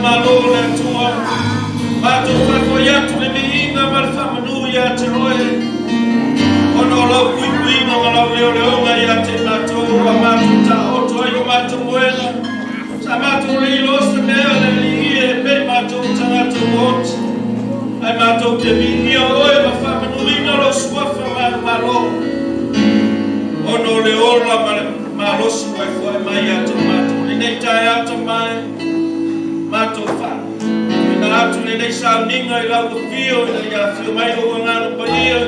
Malo o le Atua, matou faafoi atu le viiga ma le faamanu ia te Oe, ona o lau puipuiga ma lau leoleoga ia te matou ua matou taoto ai o matou moega. Sa matou le iloa se mea le Alii e pei matou tagata ua oti. Ae matou te viia Oe ma faamanuina lou suafa manumalo, ona o le ola ma le malosi ua e foai mai ia te matou. Lenei taeao tamai, matou faatuina atu lenei sauniga i lau afio ina ia afio mai lou Agaga Paia,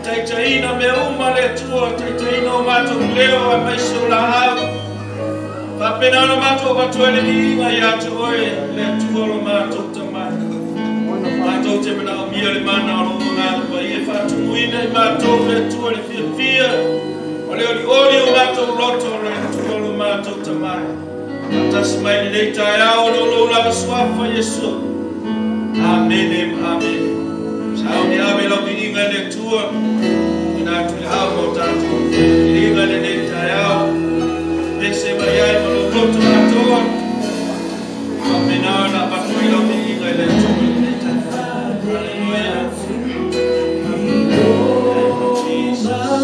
taitaiina mea uma le Atua, taitaiina o matou leo aemaise o laau. Faapena ona matou avatu ai le viiga ia te Oe, le Atua o lo matou tamai. Matou te manaomia le mana o lou Agaga Paia e faatumuina i matou le Atua le fiafia o le olioli o matou loto, le Atua o lo matou tamai. Faatasi mai lenei taeao o lou lava suafa Iesu. Amene ma amene. Sauni ave lau viiga i le Atua, ina atu i le ao ma o tatou viiga lenei taeao. Pese mai ai ma lou loto atoa. Faapena ona avatu ai lau viiga i le Atua i lenei taeao. Hallelujah. Jesus.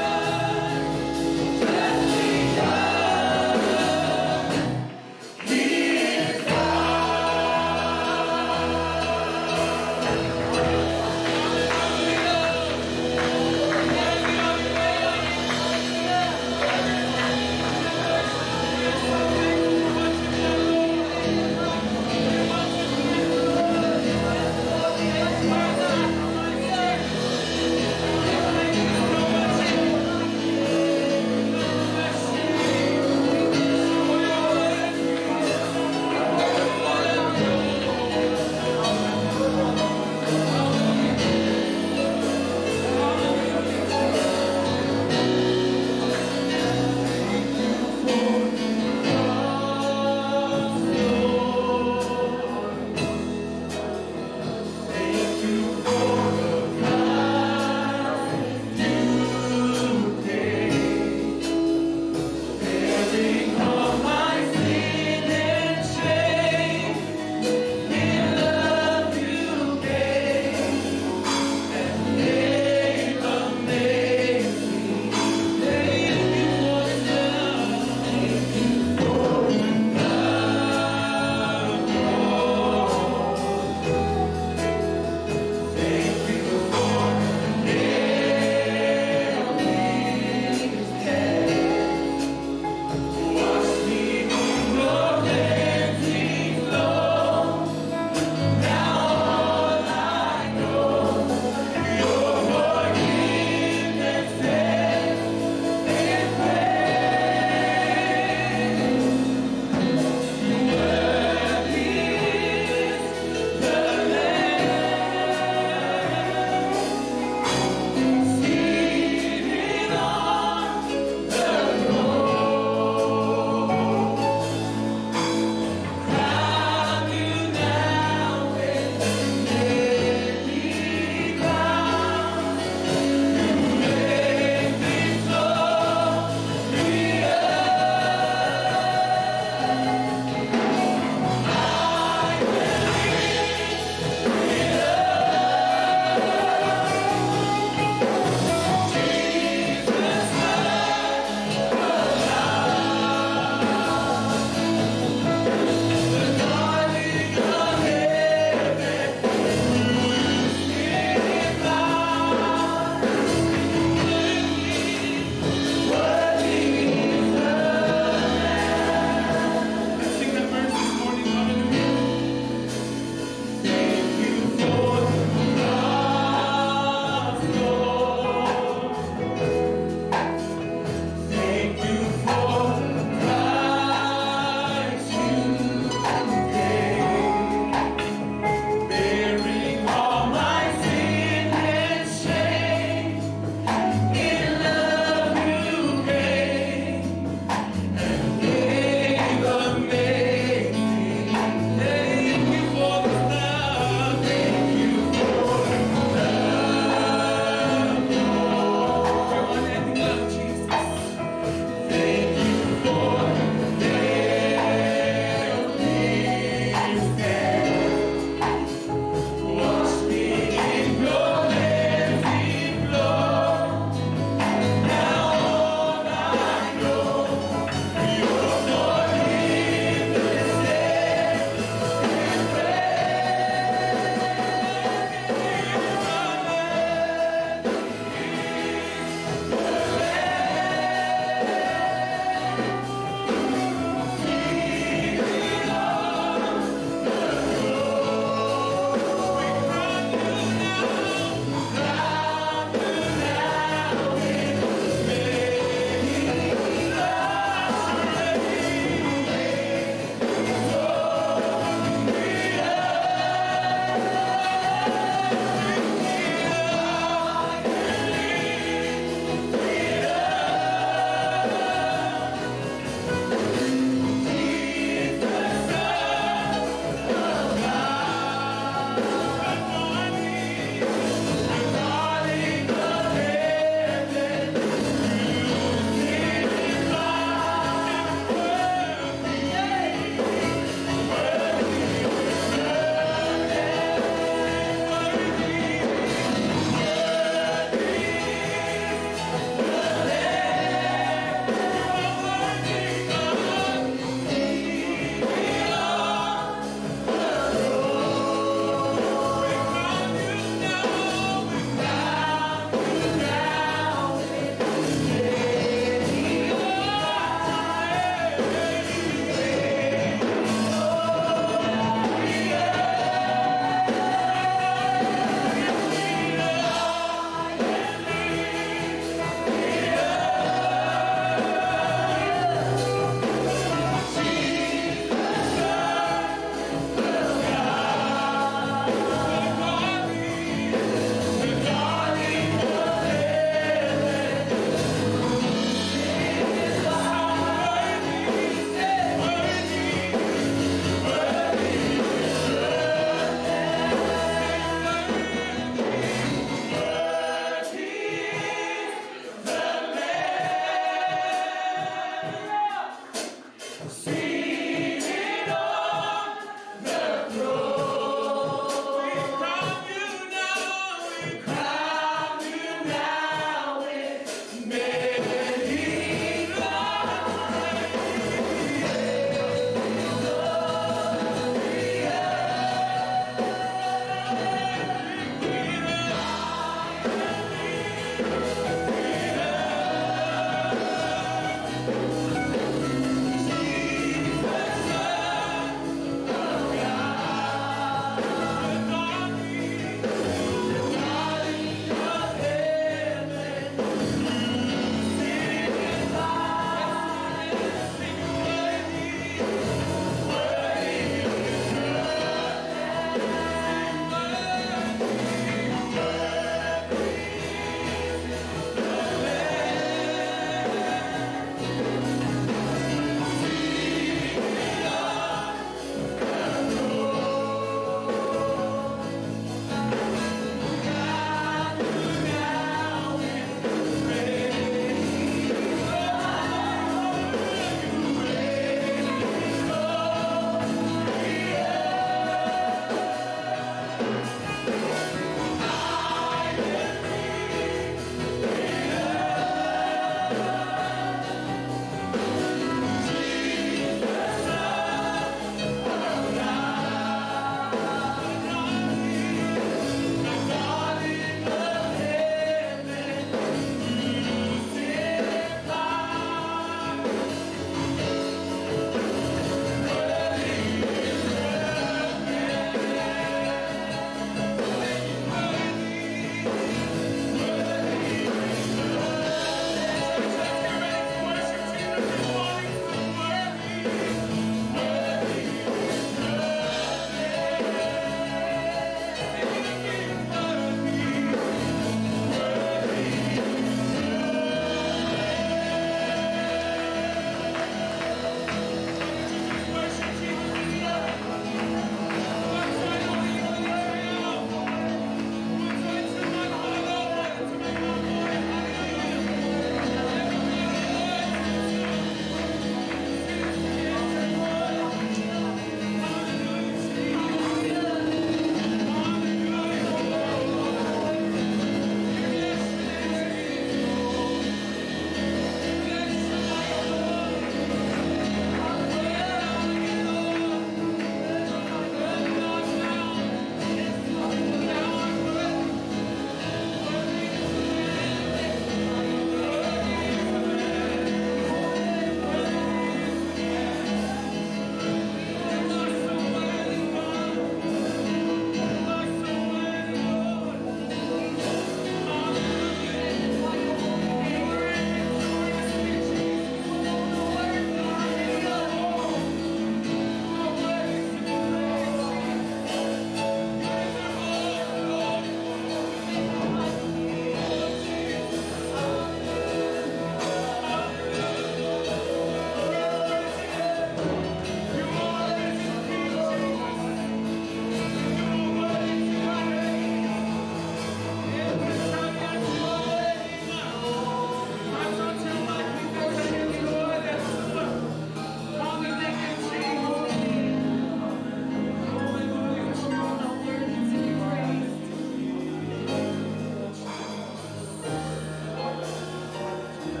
Are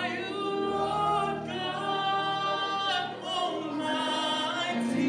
you Lord God Almighty?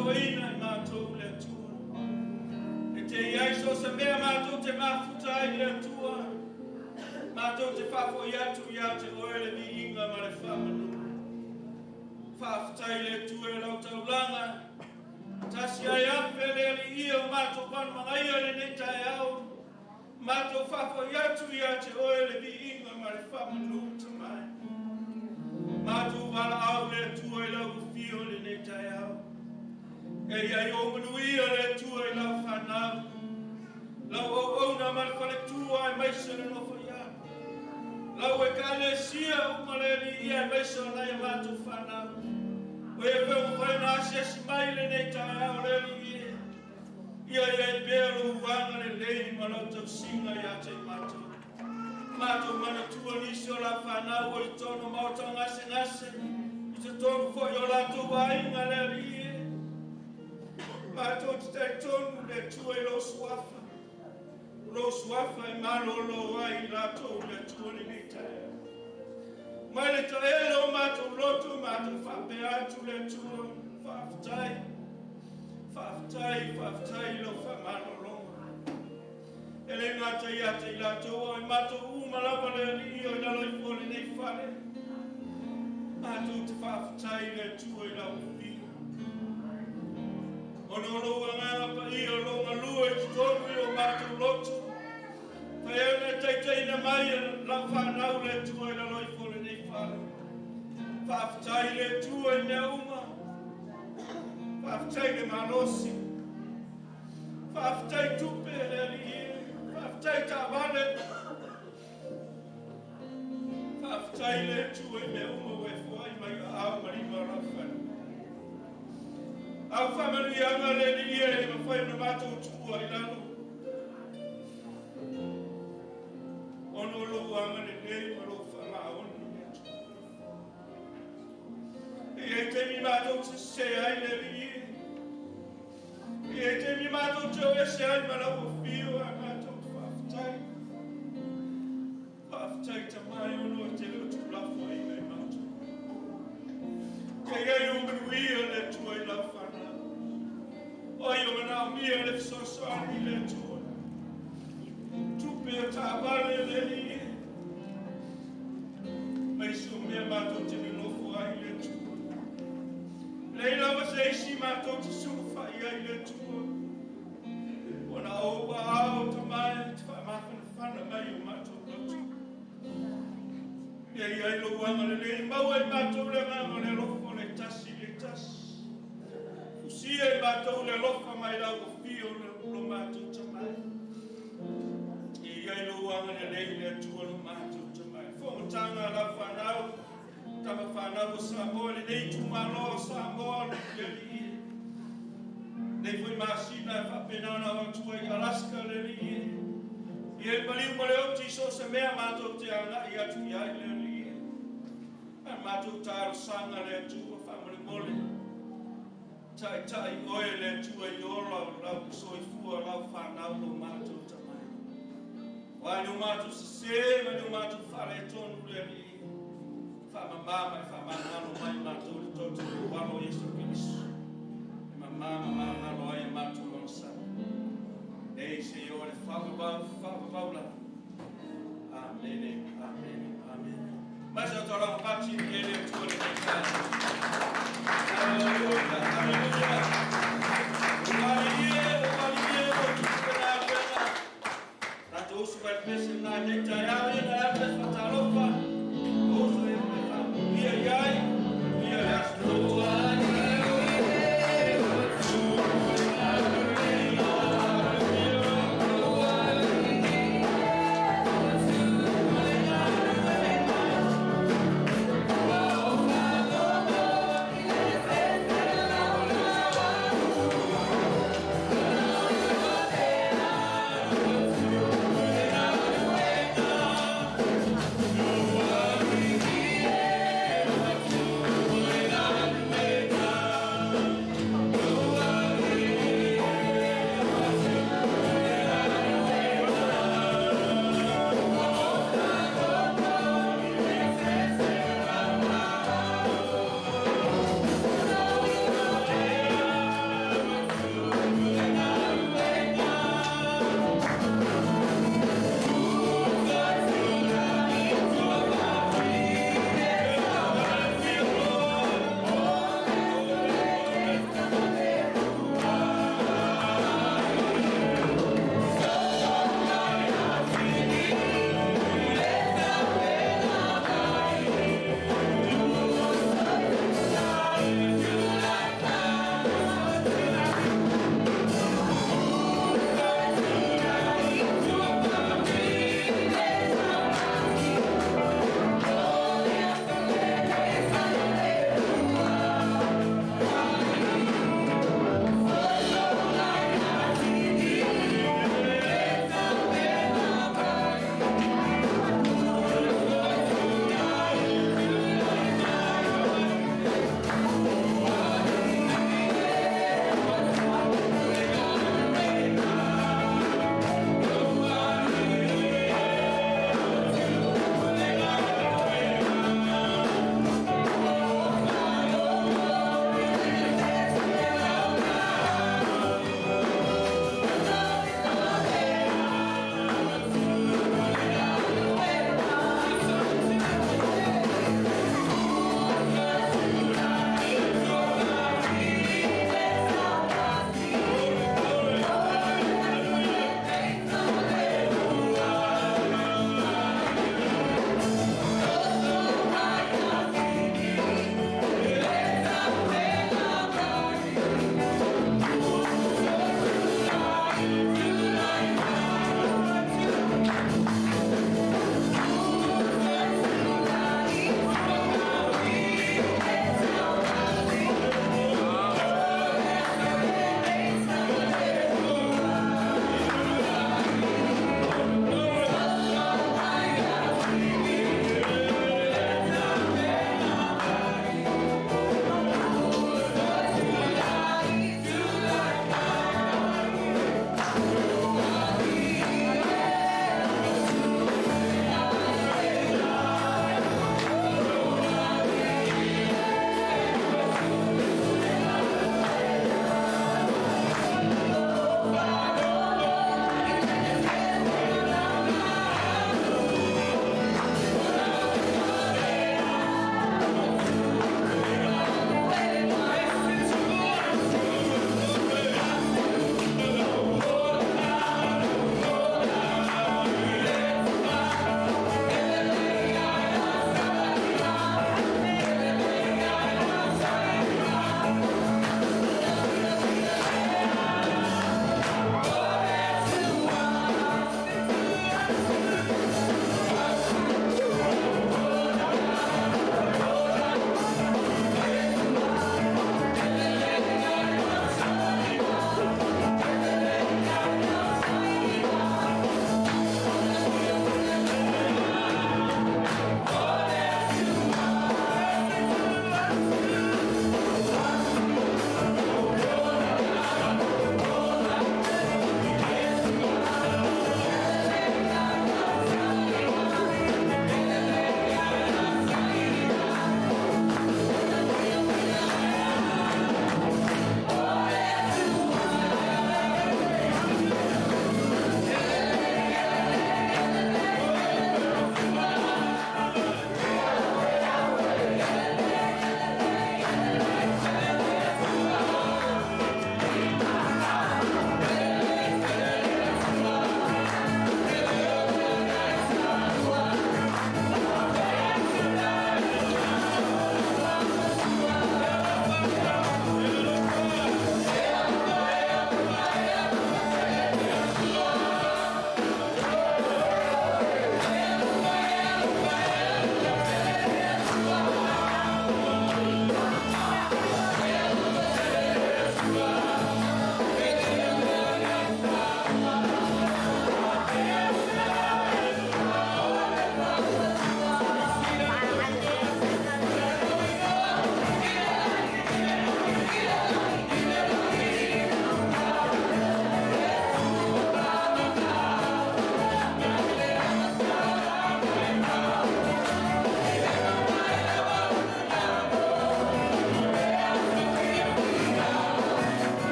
faafoeina e matou le Atua. E te i ai so o se mea matou te mafuta ai i le Atua, matou te faafoi atu ia te Oe le viiga ma le faamanu. Faafetai i le Atua i lau taulaga, tasi ai afe le Alii o matou palemagaia i lenei taeao, matou faafoi atu ia te Oe le viiga ma le faamanu tamai. Matou valaau le Atua i lau afio i lenei taeao. E i ai ou manuia le Atua i lau fanau, lau auauna ma le faletua aemaise le nofoia. Lau ekalesia uma le Alii aemaise o nai a matou fanau. O e foi ua mafai ona asiasi mai i lenei taeao le Alii e. Ia i ai pea lou agalelei ma lau tausiga ia te i matou. Matou manatua nisi o lau fanau ua i totonu o maota gasegase, i totonu foi o latou aiga le Alii e. Matou te talitonu le Atua i lou suafa. O lou suafa e malolo ai i latou le Atua lenei taeao. Mai le taele o matou loto, matou faapea atu le Atua, faafetai, faafetai, faafetai i lau faamalologa. E le gata ia te i latou, a o i matou uma lava le Alii o i lalo ifo o lenei fale. Matou te faafetai i le Atua i lau afio. Ona o lou agaga paia o lou galue i totonu i o matou loto, fai ai ona e taitaiina mai e lau fanau le Atua i lalo ifo o lenei fale. Faafetai i le Atua i mea uma. Faafetai i le malosi. Faafetai tupe le Alii. Faafetai taavale. Faafetai le Atua i mea uma ua e foai mai aao ma lima o lau fale. Au faamanuiaga le Alii e le mafai ona matou tuua i lalo. Ona o lou agalelei ma lou faamaoni le Atua. E i ai taimi matou te sese ai le Alii. E i ai taimi matou te o ese ai ma lau afio a matou te faafetai. Faafetai tamai ona e te le o tuulafoaiina i matou. Ia i ai ou manuia le Atua i lau fanau. O ai o manaomia le fesoasoani le Atua. Tupe o taavale le Alii. Mai se o mea matou te nonofo ai le Atua. Leai lava se isi matou te sulufai ai le Atua. Ona ou aao tamai te faamafanafana mai o matou loto. Ia i ai lou agalelei, maua i matou le agaga o le alofa o le tasi i le tasi. Fusia i matou le alofa mai lau afio lo matou tamai. Ia i ai lou agalelei le Atua lo matou tamai. Fonotaga a lau fanau, tama fanau o Samoa, lenei itumalo o Samoa le Alii. Nei foi masina e faapena ona o atu ai Alaska le Alii. Ia le maliu ma le oti so o se mea matou te agai atu i ai le Alii. A matou talosaga le Atua faamolemole. Taitai oe le Atua i ola o lau soifua lau fanau lo matou tamai. O ai no matou sese ma no matou faaletonu le Alii. Faamama ma e faamagalo mai matou le toto o alo Iesu Keriso. E mama ma magalo ai e matou onosai. Nei se o le faavavau, faavavau lava. Amene, amene, amene. Mai sa taulaga pati e le Atua lenei taeao. Haleluia, haleluia. Ua malie, ua malie, ua tupu le galuega. Tatou usu mai le pese lena i lenei taeao, ia na e pese faatalofa. O usu e faamulia i ai, ia le aso loto.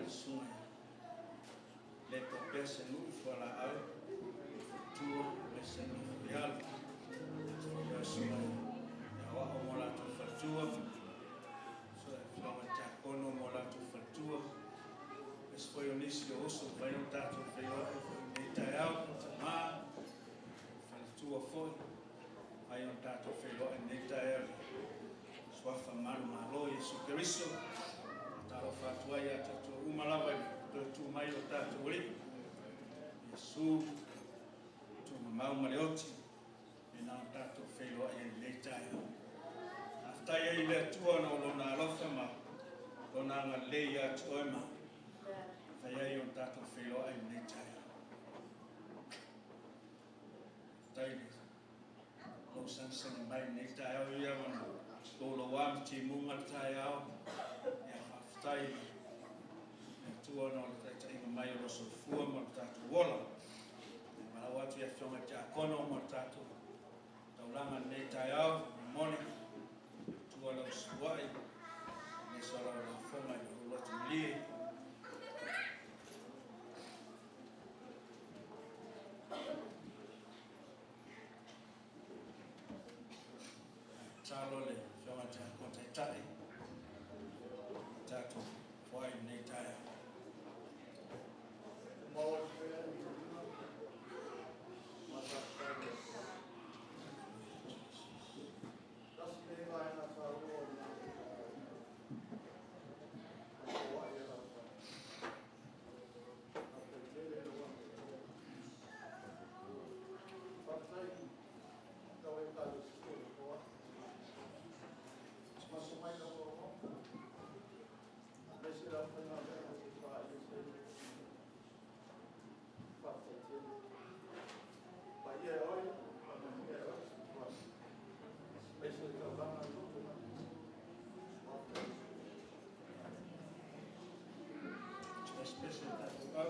le susuga ia Lepa Pese Nu'u Fualaau le faletua aemaise le nofo i alo. Aemaise foi o le susuga ia Aoao ma o latou faletua, susuga i le Afioga i le Tiakono ma o latou faletua, aemaise foi o nisi o uso ua mafai ona tatou feiloai foi i lenei taeao, tama, faletua foi, mafai ona tatou feiloai i lenei taeao i le Suafa manumalo o Iesu Keriso. Faatalofa atu ai ia tatou uma lava i le toe tu mai o tatou Alii, Iesu, tumamau ma le oti, pena ona tatou feiloai ai i lenei taeao. Faafetai ai i le Atua ona o Lona alofa ma Lona agalelei ia te oe ma mafai ai ona tatou feiloai i lenei taeao. Faafetai i lou sagisagi mai i lenei taeao ia ona louloua ma timuga le taeao. Ia faafetai i le Atua ona o le taitaiga mai o lou soifua ma lo tatou ola. E valaau atu i Afioga i Tiakono mo le tatou taulaga i lenei taeao, momoli tua lau suai, aemaise o lau lafoga i lou loto malie. Tatalo le Afioga i le Tiakono Taitai, tatou foai i lenei taeao. Especially tatou au.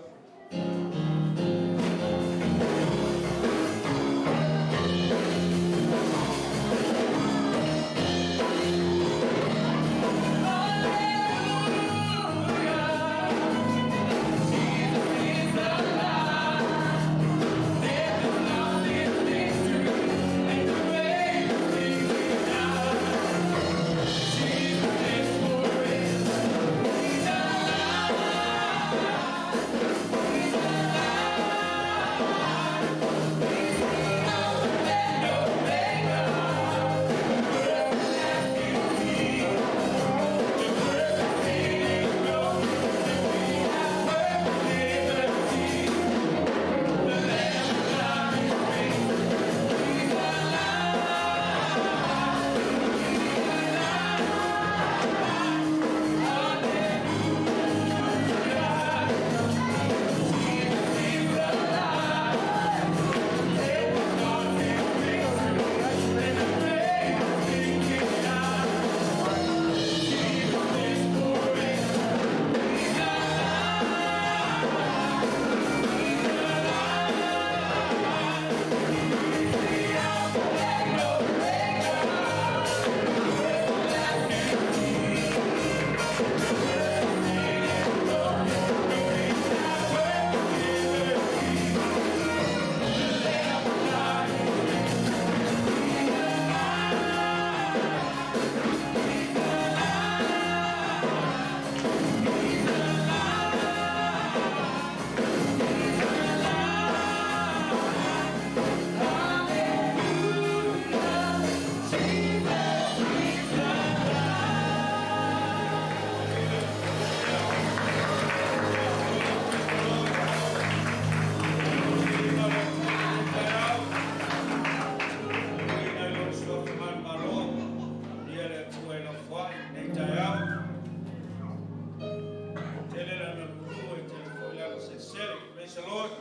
Praise the Lord.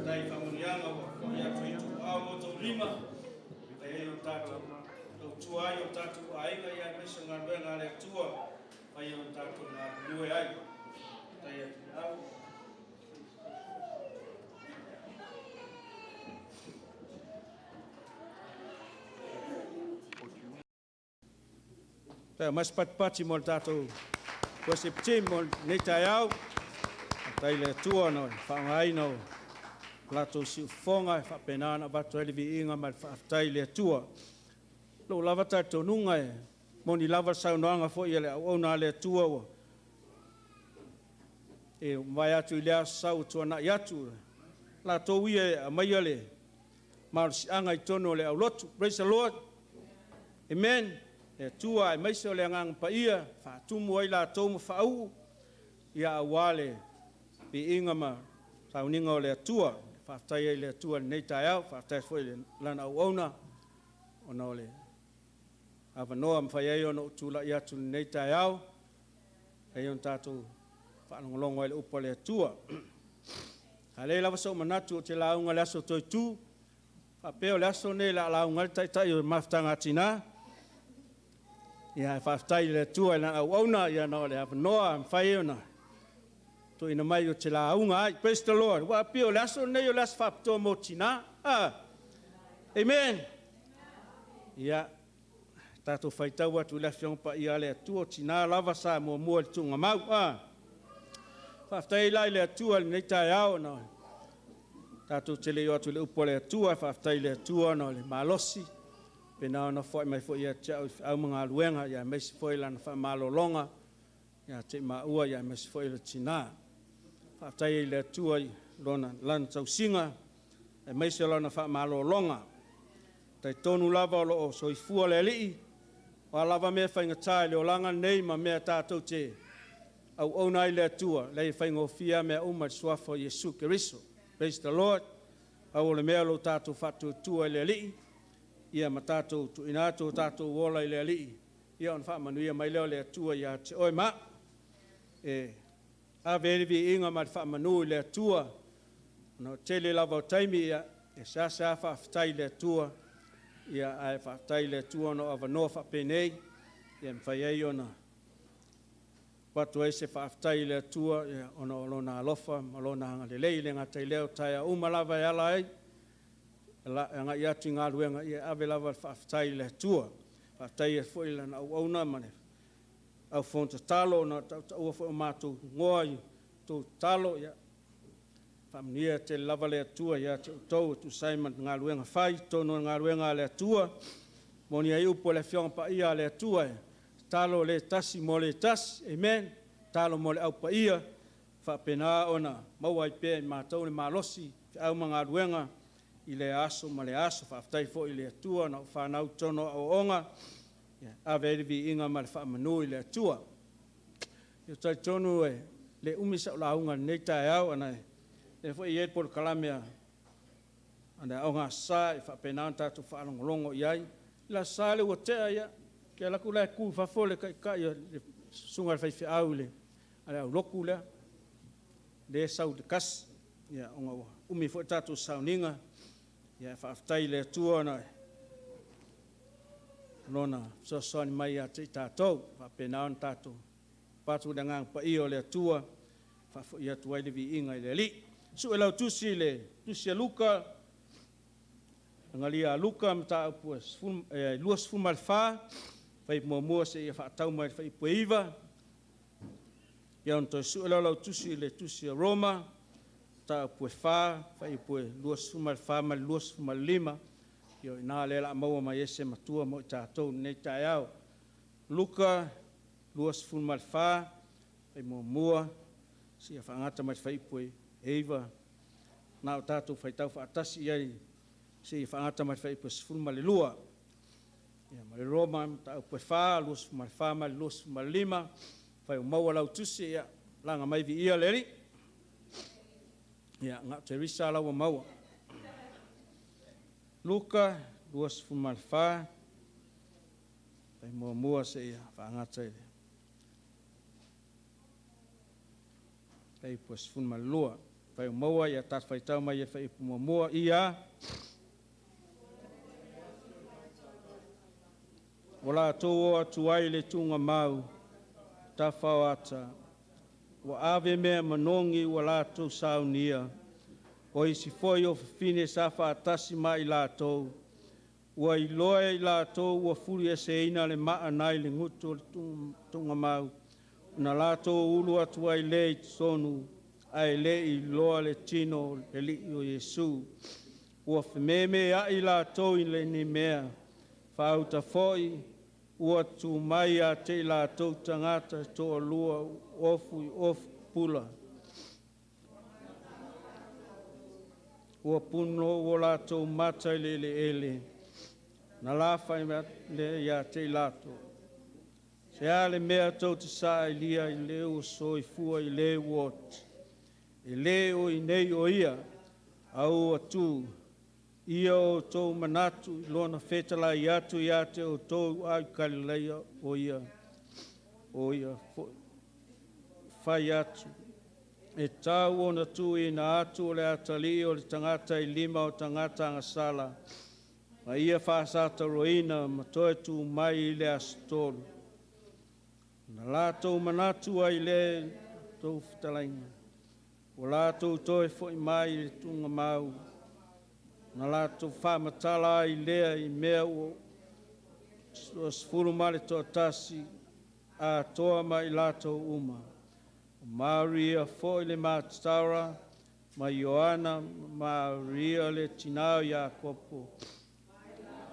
Tai faamanuiaga ua foi atu i tuuao ma outou lima. Fai ai o tatou tautua ai o tatou aiga ia aemaise o galuega a le Atua. Fai ai o tatou galulue ai. Tai atu i au. Tai mas patipati mo le tatou worship team mo lenei taeao. Faafetai i le Atua ona o le faaaogaina o latou siufofoga e faapena ona avatu ai le viiga ma le faafetai i le Atua. I lou lava talitonuga e moni lava le saunoaga foi a le auauna a le Atua ua mavae atu i lea Aso Sa ua tuanai atu, o latou ia e aumaia le malosiaga i totonu o le aulotu. Praise the Lord. Amen. Le Atua aemaise o le Agaga Paia e faatumu ai latou ma faauu aua le viiga ma sauniga o le Atua. Faafetai ai i le Atua i lenei taeao, faafetai foi i Lana auauna ona o le avanoa e mafai ai ona ou tulai atu i lenei taeao, mafai ai ona tatou faalogologo ai i le upu a le Atua. A leai lava sou manatu ou te lauga i le Aso Toitu, faapea o le aso lenei o le a lauga ai le Taitai o le Mafutaga a Tina, ae faafetai i le Atua i Lana auauna ona o le avanoa e mafai ai ona tuuina mai ou te lauga ai. Praise the Lord. Aua e pei o le aso lenei o le aso faapitoa mo tina. Amen. Ia, tatou faitau atu i le Afioga Paia a le Atua, o tina lava sa muamua i le tuugamau. Faafetai ai la i le Atua i lenei taeao ona tatou te le i oo atu i le upu a le Atua, faafetai i le Atua ona o le malosi pena ona foai mai foi ia te au i feau ma galuega, aemaise foi Lana faamalologa ia te maua, aemaise foi le tina. Faafetai ai i le Atua i Lana tausiga, aemaise o Lana faamalologa. E talitonu lava o lo o soifua le Alii, o a lava mea faigata i le olaga lenei ma mea tatou te auauna ai i le Atua, e leai e faigofie lava mea uma i le Suafa o Iesu Keriso. Praise the Lord. Pau o le mea o lo tatou faatuatua i le Alii, ia ma tatou tuuina atu o tatou ola i le Alii, ia ona faamanuia mai lea o le Atua ia te oe ma au. E ave ai le viiga ma le faamanu i le Atua, ona o le tele lava o taimi, e seasea faafetai i le Atua, ae faafetai i le Atua ona o avanoa faapenei e mafai ai ona avatu ai se faafetai i le Atua ona o Lona alofa ma Lona agalelei. E le gata i lea, o taeao uma lava e ala ai e agai atu i galuega, ia e ave lava le faafetai i le Atua. Faafetai ai foi i Lana auauna ma le au fonotatalo ona o le tautaua foi o matou igoa i a outou tatalo. Ia faamanuia tele lava le Atua ia te outou e tusa ai ma le galuega fai i totonu o le galuega a le Atua. E moni ai upu a le Afioga Paia a le Atua, e tatalo le tasi mo le tasi. Amen. Tatalo mo le Au Paia, faapena ona maua ai pea e matou le malosi i feau ma galuega i lea aso ma lea aso. Faafetai foi i le Atua ona o fanau i totonu o aoaoga, e ave ai le viiga ma le faamanu i le Atua. Ou te talitonu e le umi sau lauga i lenei taeao, ona o lea foi e i ai le polokalame a le Aoga Aso Sa e faapena ona tatou faalogologo i ai. I le Aso Sa lea ua tea, ia, ou te alu atu o la e tu i fafo le taitai, le susuga i le faifeau a le aulotu lea, lea e sau i le 1, ona ua umi foi le tatou sauniga. Ae faafetai i le Atua ona o Lona fesoasoani mai ia te i tatou, ua faapena ona tatou avatu le Agaga Paia o le Atua e faafoi atu ai le viiga i le Alii. Sue lau Tusi i le Tusi a Luka, Agalia a Luka, mataupu e 24, fuaiupu 1 seia faatau mai i le fuaiupu e 9. Ia ona toe sue lea o lau Tusi i le Tusi a Roma, mataupu e 4, fuaiupu e 24 ma le 25. Ia o i ina lea o le a maua mai ai se matua mo i tatou i lenei taeao. Luka 24, 1 seia faagata mai le fuaiupu e 9, na o tatou faitau faatasi i ai seia faagata mai le fuaiupu e 12. Ia ma le Roma, mataupu e 4, 24 ma le 25, afai ua maua lau tusi, ia laga mai viia le Alii. Ia, na o Teresa la ua maua. Luka 24, 1 seia faagata i le fuaiupu e 12. Afai ua maua, ia tatou faitau mai i le fuaiupu muamua, ia. Ua latou o atu ai i le tuugamau tafaoata, ua ave mea manogi ua latou saunia, o isi foi o fafine sa faatasi ma i latou, ua iloa e i latou ua fulieseina le maa nai le gutu o le tuugamau, ona latou ulu atu ai lea i totonu. Ae le i iloa le tino o le Alii o Iesu. Ua fememeai latou i lenei mea, faauta foi ua tu mai ia te i latou tagata e toalua ofu i ofu pula. Ua punou o latou mata i le eleele, na lafai lea ia te i latou. Se a le mea tou te sailia i le ua soifua i le ua oti, e le o i nei o ia, a ua tu, ia o outou manatu i lona fetalai atu ia te outou au i Kalileia o ia, o ia foi fai atu. E tau ona tuuina atu o le atalii o le tagata i lima o tagata agasala, ma ia faasataroina ma toe tu mai i le aso tolu. Na latou manatu ai le tou fetalaiga, ua latou toe foi mai i le tuugamau, na latou faamatala ai lea i mea ua 11 atoa ma i latou uma. O Maria foi le Matatara ma Ioana ma Maria le tina o Iakopo,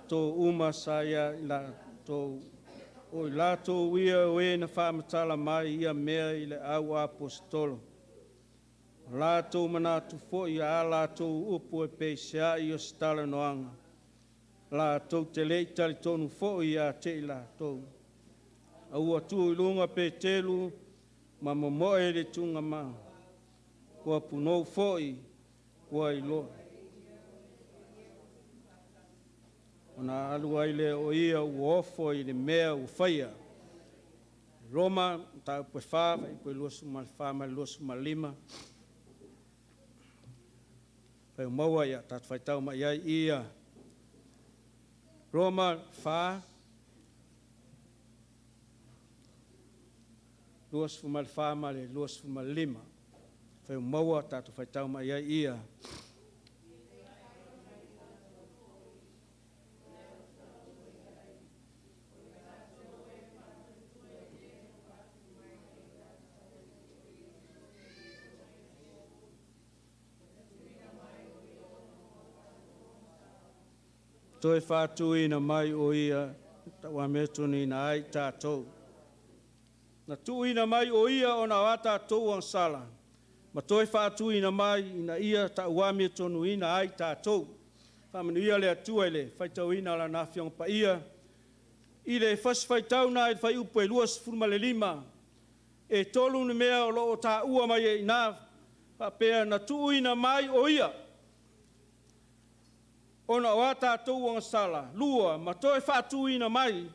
to uma sa ia i latou, o i latou ia o e na faamatala mai ia mea i le au aposetolo. O latou manatu foi ia a latou upu e peiseai o se talanoaga, latou te le i talitonu foi ia te i latou. A ua tu i luga Peteru ma momoe i le tugamau, ua punou foi ua iloa. Ona alu ai lea o ia ua ofo i le mea ua faia. Roma, mataupu e 4, fuaiupu e 24 ma le 25. Fai o maua ia tatou faitau mai ai ia. Roma 4, 24 ma le 25. Fai o maua tatou faitau mai ai ia. Toe faatuina mai o ia tauametonuina ai tatou. Na tuuina mai o ia ona o a tatou agasala, ma toe faatuina mai ina ia tauamiotonu ai tatou. Faamanuia le Atua i le faitauina o Lana Afioga Paia. I le Fasi Faitau na i le fuaiupu e 25, e tolu ni mea o lo o taua mai ai i ina, faapea na tuuina mai o ia ona o a tatou agasala, lua, ma toe faatuina mai,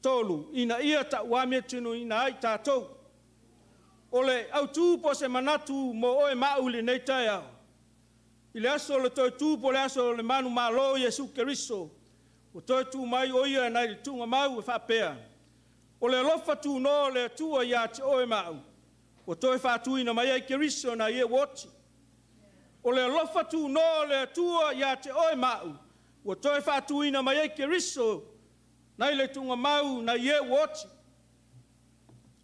tolu, ina ia tauamiotonu ai tatou. O le autu po o se manatu mo oe ma au i lenei taeao, i le aso o le toe tu po o le aso o le manumalo o Iesu Keriso, ua toe tu mai o Ia nai le tuugamau e faapea, o le alofa tunoa o le Atua ia te oe ma au, ua toe faatuina mai ai Keriso nai e ua oti. O le alofa tunoa o le Atua ia te oe ma au, ua toe faatuina mai ai Keriso nai le tuugamau nai e ua oti.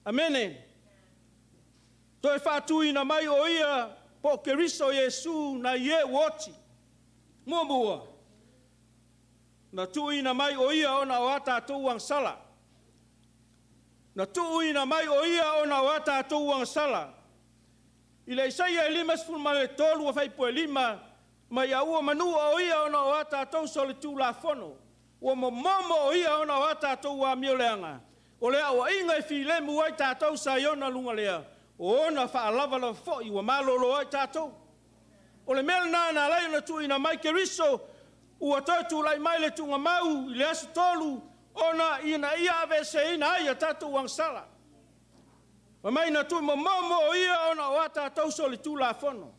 Amene. Toe faatuina mai o Ia po o Keriso Iesu nai e ua oti. Muamua, na tuuina mai o Ia ona o a tatou agasala. Na tuuina mai o Ia ona o a tatou agasala. I le Isaia e 53 fuaiupu e 5, mai a ua manua o Ia ona o a tatou solitulafono, ua momomo o Ia ona o a tatou amioleaga, o le auaiga e filemu ai tatou sa i ona luga lea, o ona faalavalava foi ua malolo ai tatou. O le mea lena na ala ai ona tuuina mai Keriso, ua toe tulai mai le tuugamau i le aso 3, ona ina ia aveeseina ai a tatou agasala. Fai mai na tuumomomo o Ia ona o a tatou solitulafono.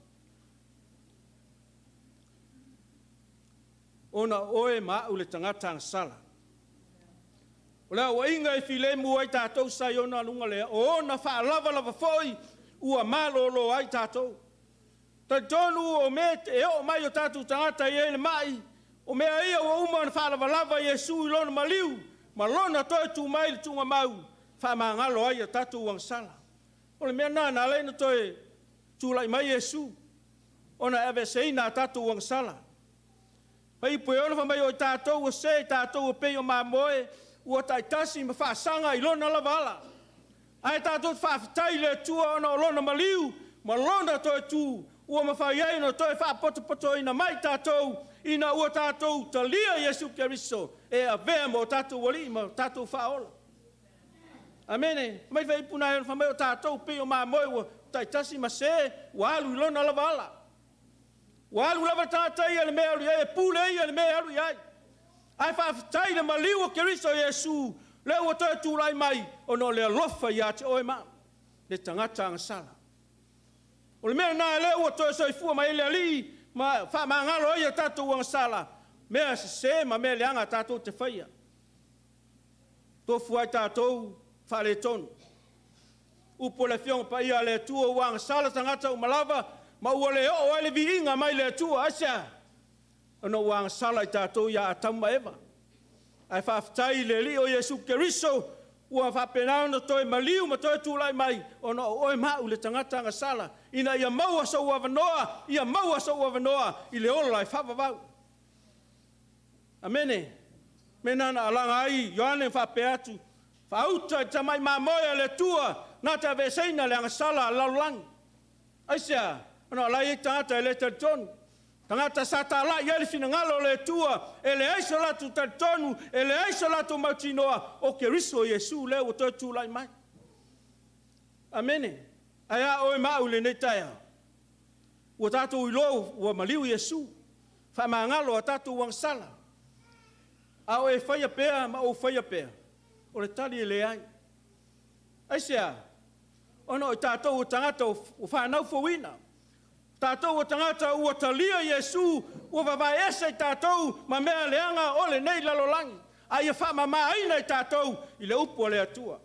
Ona o oe ma au le tagata agasala. O le auaiga e filemu ai tatou sa i ona luga lea, o ona faalavalava foi ua malolo ai tatou. Talitonu o mea e oo mai i o tatou tagata e i ai le mai, o mea ia ua uma ona faalavalava Iesu i lona maliu ma lona toe tu mai i le tuugamau, faamagalo ai a tatou agasala. O le mea lena na ala ai ona toe Tulai mai Iesu, ona e aveeseina a tatou agasala. Fuaiupu e 6 fai mai, o i tatou ua se i tatou ua pei o mamoe ua taitasi ma faasaga i lona lava ala. Ae tatou te faafetai i le Atua ona o Lona maliu ma Lona toe tu ua mafai ai ona toe faapotopotoina mai tatou ina ua tatou talia Iesu Keriso e avea ma o tatou Alii ma o tatou Faaola. Amene. Fai mai le fuaiupu lena e 6, fai mai o tatou pei o mamoe ua taitasi ma se ua alu i lona lava ala. Ua alu lava le tagata ia i le mea e alu i ai, e pule ia i le mea e alu i ai. Ae faafetai i le maliu o Keriso Iesu, lea ua toe tulai mai ona o le alofa ia te oe ma au, le tagata agasala. O le mea lena o lea ua toe soifua mai ai le Alii ma faamagalo ai a tatou agasala, mea sese ma mea leaga tatou te faia. Tofu ai tatou faaletonu. Upu a le Afioga Paia a le Atua, ua agasala tagata uma lava ma ua le oo ai le viiga mai le Atua. Aisea? Ona ua agasala i tatou ia Atamu ma Eva. Ae faafetai i le Alii o Iesu Keriso ua faapena ona toe maliu ma toe tulai mai ona o oe ma au le tagata agasala, ina ia maua sou avanoa, ia maua sou avanoa i le ola e faavavau. Amene. O le mea lena na alaga ai Ioane ma faapea atu, faauta i le tamai mamoe a le Atua na te aveeseina le agasala a le lalolagi. Aisea? Ona o la e i ai tagata e le talitonu, tagata sa talai i ai le finagalo o le Atua, e leai so latou talitonu, e leai so latou mautinoa o Keriso Iesu lea ua toe tulai mai. Amene. Ae a oe ma au i lenei taeao? Ua tatou iloa ua maliu Iesu, faamagalo a tatou agasala. A o e faia pea ma ou faia pea? O le tali e leai. Aisea? Ona o tatou o tagata ua fanau fouina, o tatou o tagata ua talia Iesu, ua vavaeese i tatou ma mea leaga o lenei lalolagi, a ia faamamaina i tatou i le upu a le Atua.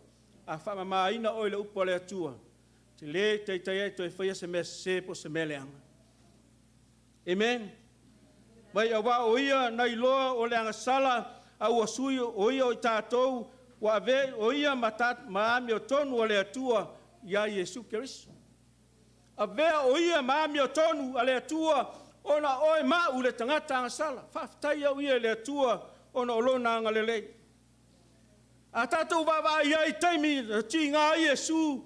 A faamamaina oe i le upu a le Atua, e te le taitai ai toe faia se mea sese po o se mea leaga. Amen. Mai aua o ia na iloa o le agasala, a ua sui o ia o i tatou, ua ave o ia ma, ta, ma amiotonu a le Atua ia Iesu Keriso. Avea o ia ma amiotonu a le Atua ona oe ma au le tagata agasala. Faafetai au ia i le Atua ona o lona agalelei. A tatou vaavaai i ai i taimi na tiga ai Iesu,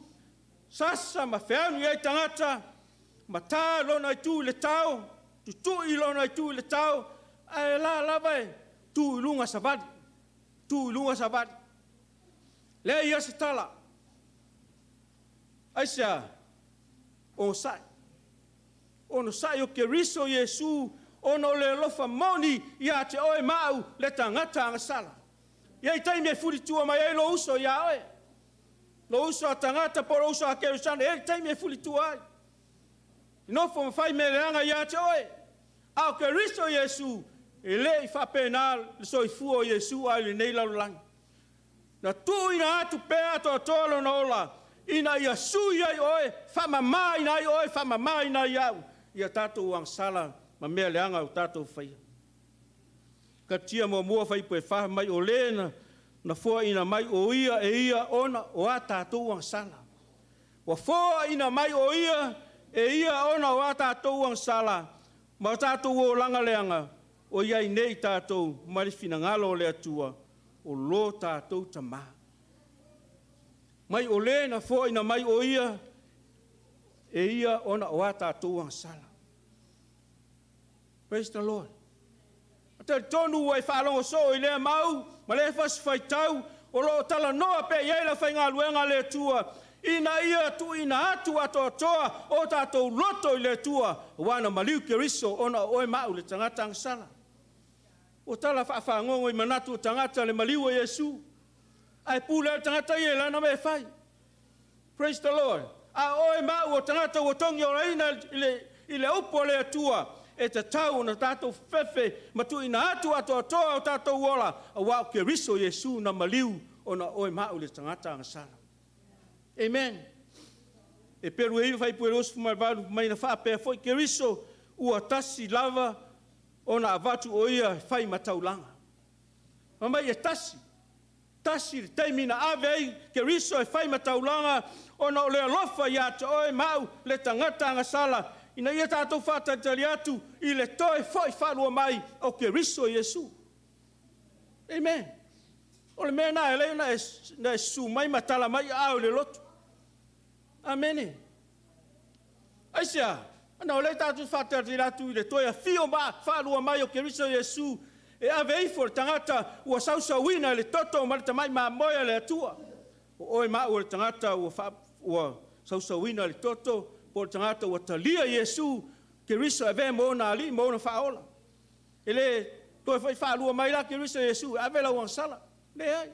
sasa ma feanu i ai tagata, ma ta lona itu i le tao, tutui lona itu i le tao, ae la lava e tu i luga savali, tu i luga savali. Leai ia se tala. Aisea? Onosai. Onosai o Keriso Iesu ona o le alofa moni ia te oe ma au le tagata agasala. E i ai taimi e fulitua mai ai lou uso ia oe, lou uso a tagata po o lou uso a kerisiano, e i ai le taimi e fulitua ai. Nofo ma fai mea leaga ia te oe. A o Keriso Iesu, e le i faapena le soifua o Iesu ae i lenei lalolagi. Na tuuina atu pea atoatoa lona ola ina ia sui ai oe, faamamaina ai oe, faamamaina ai au i a tatou agasala ma mea leaga ua tatou faia. Karatia muamua fuaiupu e 4 mai o le na foaina mai o ia e ia ona o a tatou agasala. Ua foaina mai o ia e ia ona o a tatou agasala ma o tatou olaga leaga o i ai nei tatou ma le finagalo o le Atua o lo tatou Tama. Mai o le na foaina mai o ia e ia ona o a tatou agasala. Praise the Lord. Talitonu ua e faalogo soo i lea mau ma lea fasi faitau o lo o talanoa pea i ai le aufaigaluega a le Atua ina ia tuuina atu atoatoa o tatou loto i le Atua aua na maliu Keriso ona o oe ma au le tagata agasala. Ua tala faafagogo i manatu o tagata le maliu o Iesu, ae pule lava le tagata ia i lana mea e fai. Praise the Lord. A o oe ma au o tagata ua togiolaina i le upu a le Atua, e tatau ona tatou fefe ma tuuina atu atoatoa o tatou ola, aua o Keriso Iesu na maliu ona o oe ma au le tagata agasala. Amen. Heperu e 9 fuaiupu e 28 mai na faapea foi Keriso ua tasi lava ona avatu o ia e fai ma taulaga. Fai mai e tasi. Tasi le taimi na ave ai Keriso e fai ma taulaga ona o le alofa ia te oe ma au le tagata agasala, ina ia tatou faatalitali atu i le toe foi faalua mai o Keriso Iesu. Amen. O le mea lena e ala ai ona e susu mai ma tala mai aao i le lotu. Amene. Aisea? Ona o lea tatou te faatalitali atu i le toe afio faalua mai o Keriso Iesu e ave ifo le tagata ua sausauina i le toto ma le tamai mamoe a le Atua. O oe ma au o le tagata ua sausauina i le toto, po o le tagata ua talia Iesu Keriso e avea ma ona Alii ma ona Faaola. E le toe foi faalua mai la Keriso Iesu e ave lau agasala. Leai.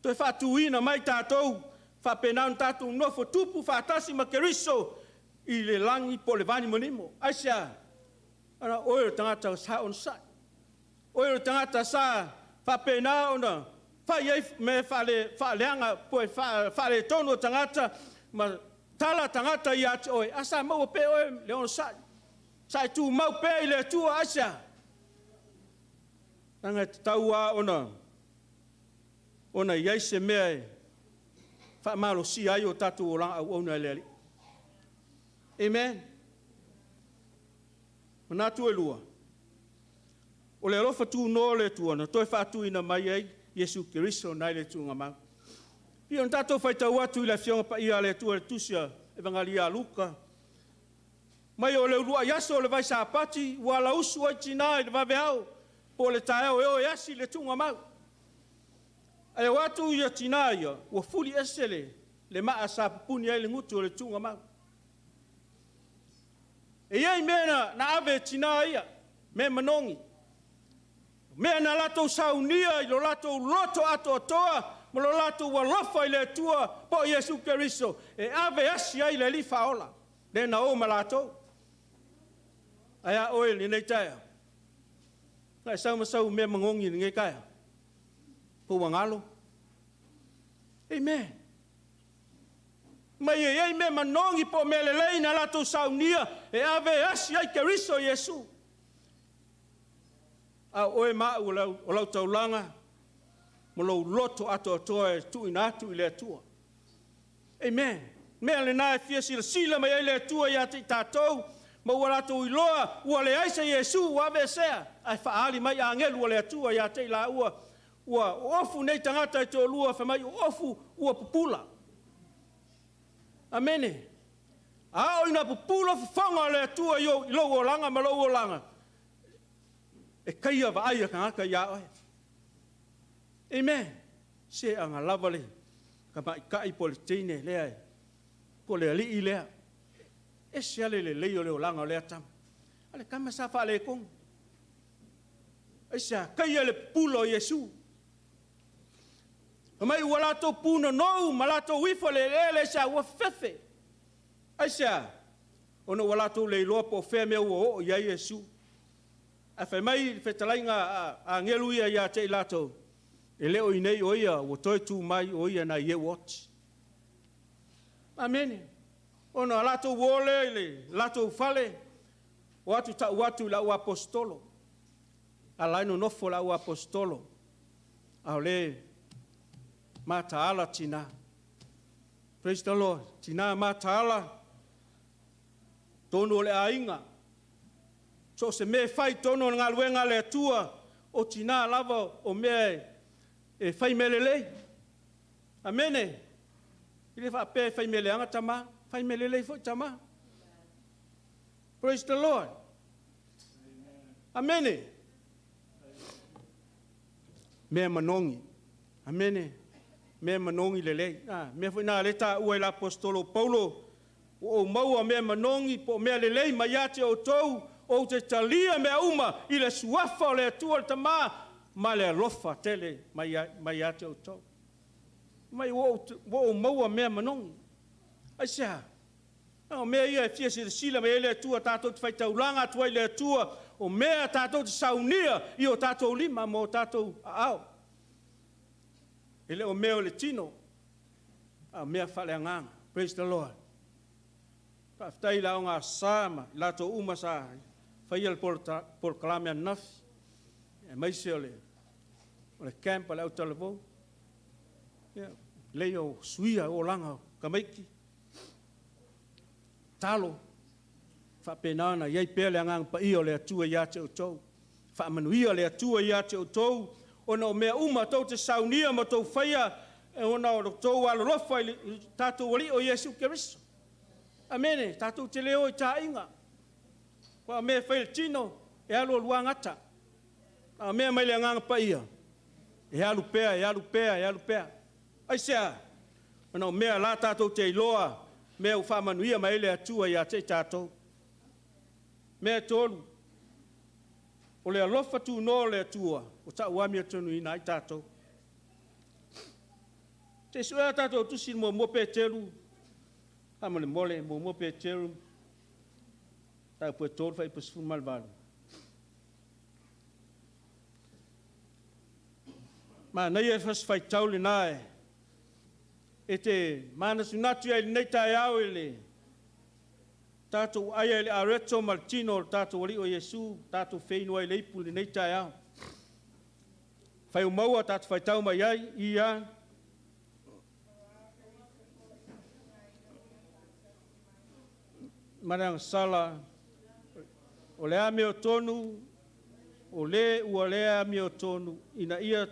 Toe faatuina mai tatou, faapena ona tatou nofo tupu faatasi ma Keriso i le lagi po o le vanimonimo. Aisea? Ona o oe o le tagata sa onosai. O oe o le tagata sa faapena ona fai ai mea faaleaga po o faaletonu o tagata ma tala tagata ia te oe, ae sa maua pea e oe le onosai. Sa e tumau pea i le Atua. Aisea? Leaga e tatau lava ona i ai se mea e faamalosia ai o tatou olaga auauna i le Alii. Amen. Manatu e lua, o le alofa tunoa o le Atua na toe faatuina mai ai Iesu Keriso nai le tuugamau. E pei ona tatou faitau atu i le Afioga Paia a le Atua i le Tusi a Evagalii a Luka, mai o le uluai aso o le vai Sapati ua alausu ai tina i le vaveao po o le taeao e o e asi le tuugamau. Ae o atu ia tina ia, ua fuli ese le maa sa pupuni ai le gutu o le tuugamau. E i ai mea na ave e tina ia, mea manogi, mea na latou saunia i lo latou loto atoatoa ma lo latou alofa i le Atua po o Iesu Keriso e ave e asi ai le Alii Faaola, lea na o ma latou. Ae a oe i lenei taeao? Na e sau ma sau mea magogi i lenei taeao? Po ua galo? Amen. Mai e i ai mea manogi po o mea lelei na latou saunia e ave e asi ai Keriso Iesu. A o oe ma au o lau taulaga ma lou loto atoatoa e tuuina atu i le Atua. Amen. Mea lena e fia silasila mai ai le Atua ia te i tatou, ma ua latou iloa ua leai se Iesu ua aveesea, ae faaali mai agelu o le Atua ia te i laua, ua ofu nei tagata e toalua, fai mai ua ofu, ua pupula. Amene. A oo ina pupula fofoga o le Atua i lou olaga ma lou olaga, e kaia vaai a tagata ia oe. Amen. Se aga lava le tamaitai po o le teine lea, po o le alii lea. Ese lava le lelei o le olaga o lea tama. A le tama sa faaletonu. Aisea? Kaia le pupula o Iesu. Fai mai ua latou punonou ma latou ifo i le eleele, aisea? Ua fefefe. Aisea? Ona ua latou le iloa po o fea mea ua oo i ai Iesu. Ae fai mai le fetalaiga a agelu ia ia te i latou, E le o i inei o ia, ua toe tu mai o ia nai eu oti. Amene. Ona latou o lea i le latou fale, o atu tau atu i le au aposetolo. A la e nonofo le au aposetolo, a o le mataala tina. Praise the Lord. Tina mataala, tonu o le aiga, so o se mea e fai tonu o le galuega a le Atua, o tina lava o mea e fai mea lelei. Amene. E le faapea e fai mea leaga tama, fai mea lelei foi tama. Praise the Lord. Amene. Mea manogi. Amene. Mea manogi lelei. Mea foi na le taua i le aposetolo Paulo, ua ou maua mea manogi po o mea lelei mai ia te outou, ou te talia mea uma i le suafa o le Atua le Tama ma le alofa tele mai ia te outou. Mai ua ou maua mea manogi. Aisea? O mea ia e fia silasila mai ai le Atua, tatou te faitaulaga atu ai le Atua, o mea tatou te saunia i o tatou lima ma o tatou aao. E le o mea o le tino, a o mea faaleagaga. Praise the Lord. Faafetai i le aoga sa ma i latou uma sa faia le polokalame ananafi, aemaise o le camp a le autalavou. Ia, lelei o suia olaga o tamaiti, talo, faapena ona i ai pea le Agaga Paia o le Atua ia te outou. Faamanuia le Atua ia te outou ona o mea uma tou te saunia ma outou faia, ona o lo outou alolofa i lo tatou Alii o Iesu Keriso. Amene. Tatou te le o i taaiga, aua o mea e fai e le tino, e alu alu lava gata, a o mea mai le Agaga Paia, e alu pea, e alu pea, e alu pea. Aisea? Ona o mea o la tatou te iloa mea ua faamanuia mai ai le Atua ia te i tatou. Mea e tolu, o le alofa tunoa o le Atua ua tau amiotonu ai tatou. Se i sue a tatou tusi 1 Peteru, faamolemole, 1 Peteru, mataupu e 3 fuaiupu e 18. Manaia le Fasi Faitau lena e te manatunatu ai i lenei taeao i le tatou aia i le areto ma le tino o le tatou Alii o Iesu, tatou feiloai i le ipu i lenei taeao. Fai ua maua tatou faitau mai ai, ia. Ma le agasala, o le amiotonu, o le ua le amiotonu ina ia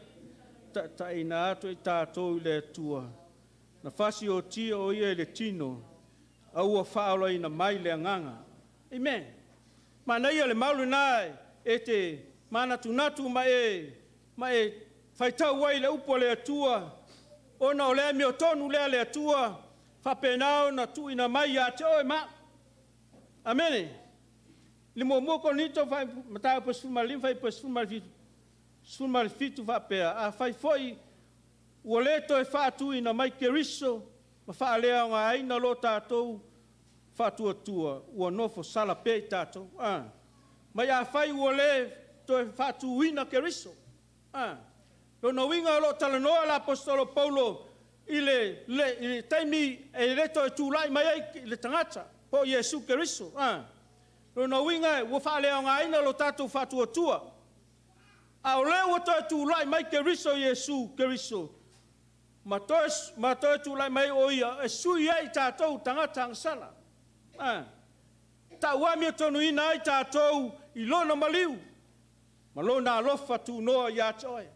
taitaiina atu i tatou i le Atua, na fasiotia o ia i le tino, a ua faaolaina mai le agaga. Amen. Manaia le mau lena e te manatunatu ma e faitau ai i le upu a le Atua, ona o le amiotonu lea a le Atua, faapena ona tuuina mai ia te oe ma au. Amene. I le 1 Korinito mataupu e 15 fuaiupu e 17 faapea, Afai foi ua le toe faatuina mai Keriso ma faaleaogaina lo tatou faatuatua, ua nofosala pea i tatou. A. Mai afai ua le toe faatuina Keriso. A. Lona uiga o lo o talanoa le Aposetolo Paulo i le taimi e le toe tulai mai ai le tagata po o Iesu Keriso. A. Lona uiga ua faaleaogaina lo tatou faatuatua, a o lea ua toe tulai mai Keriso Iesu Keriso ma toe tulai mai o Ia e sui ai i tatou tagata agasala. A. Tau amiotonu ai tatou i Lona maliu ma Lona alofa tunoa ia te oe.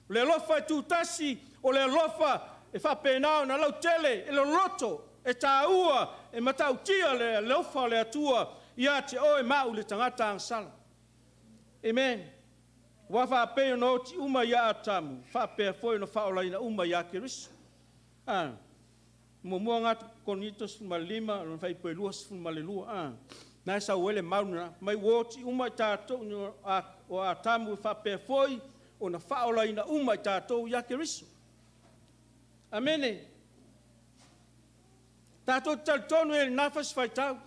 O le alofa e tutasi, o le alofa e faapena ona lautele, e loloto, e taua, e matautia le alofa o le Atua ia te oe ma au le tagata agasala. Amen. Aua faapei ona oti uma ia Atamu, faapea foi ona faaolaina uma ia Keriso. A. Muamua Korinito 15, lona fuaiupu e 22. A. Na e sau ai le mau lena, mai ua oti uma i tatou o Atamu faapea foi ona faaolaina uma i tatou ia Keriso. Amene. Tatou te talitonu i lena fasi faitau,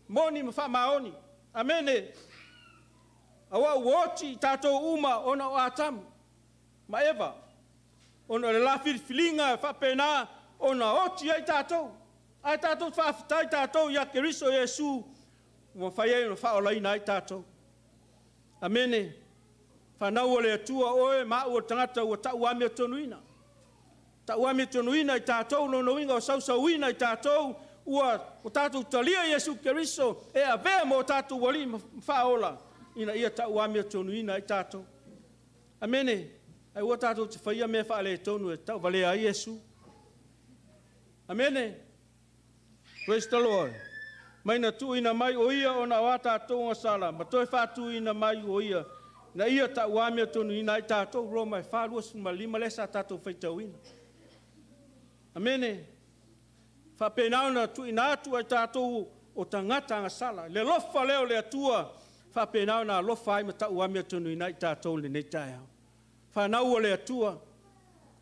moni ma faamaoni. Amene. Aua ua oti i tatou uma ona o Atamu ma Eva, ona o le la filifiliga e faapena ona oti ai tatou. Ae tatou faafetai tatou ia Keriso Iesu ua mafai ai ona faaolaina ai tatou. Amene. Fanau a le Atua, oe ma au o le tagata ua tau amiotonu. Tau amiotonu i tatou lona uiga ua sausauina i tatou, ua tatou talia Iesu Keriso e avea ma o tatou Alii ma Faaola, ina ia tau amiotonu ai tatou. Amene. Ae aua tatou te faia mea faaletonu e tauvalea ai Iesu. Amene. Praise the Lord. Mai na tuuina mai o ia ona o a tatou agasala, ma toe faatuina mai o ia, na ia tau amiotonu ai tatou. Roma e 4:25 lea sa tatou faitauina. Amene. Faapena ona tuuina atu ai tatou o tagata agasala. Le alofa lea o le Atua, faapena ona alofa ai ma tau amiotonu ai tatou i lenei taeao. Fanau a le Atua,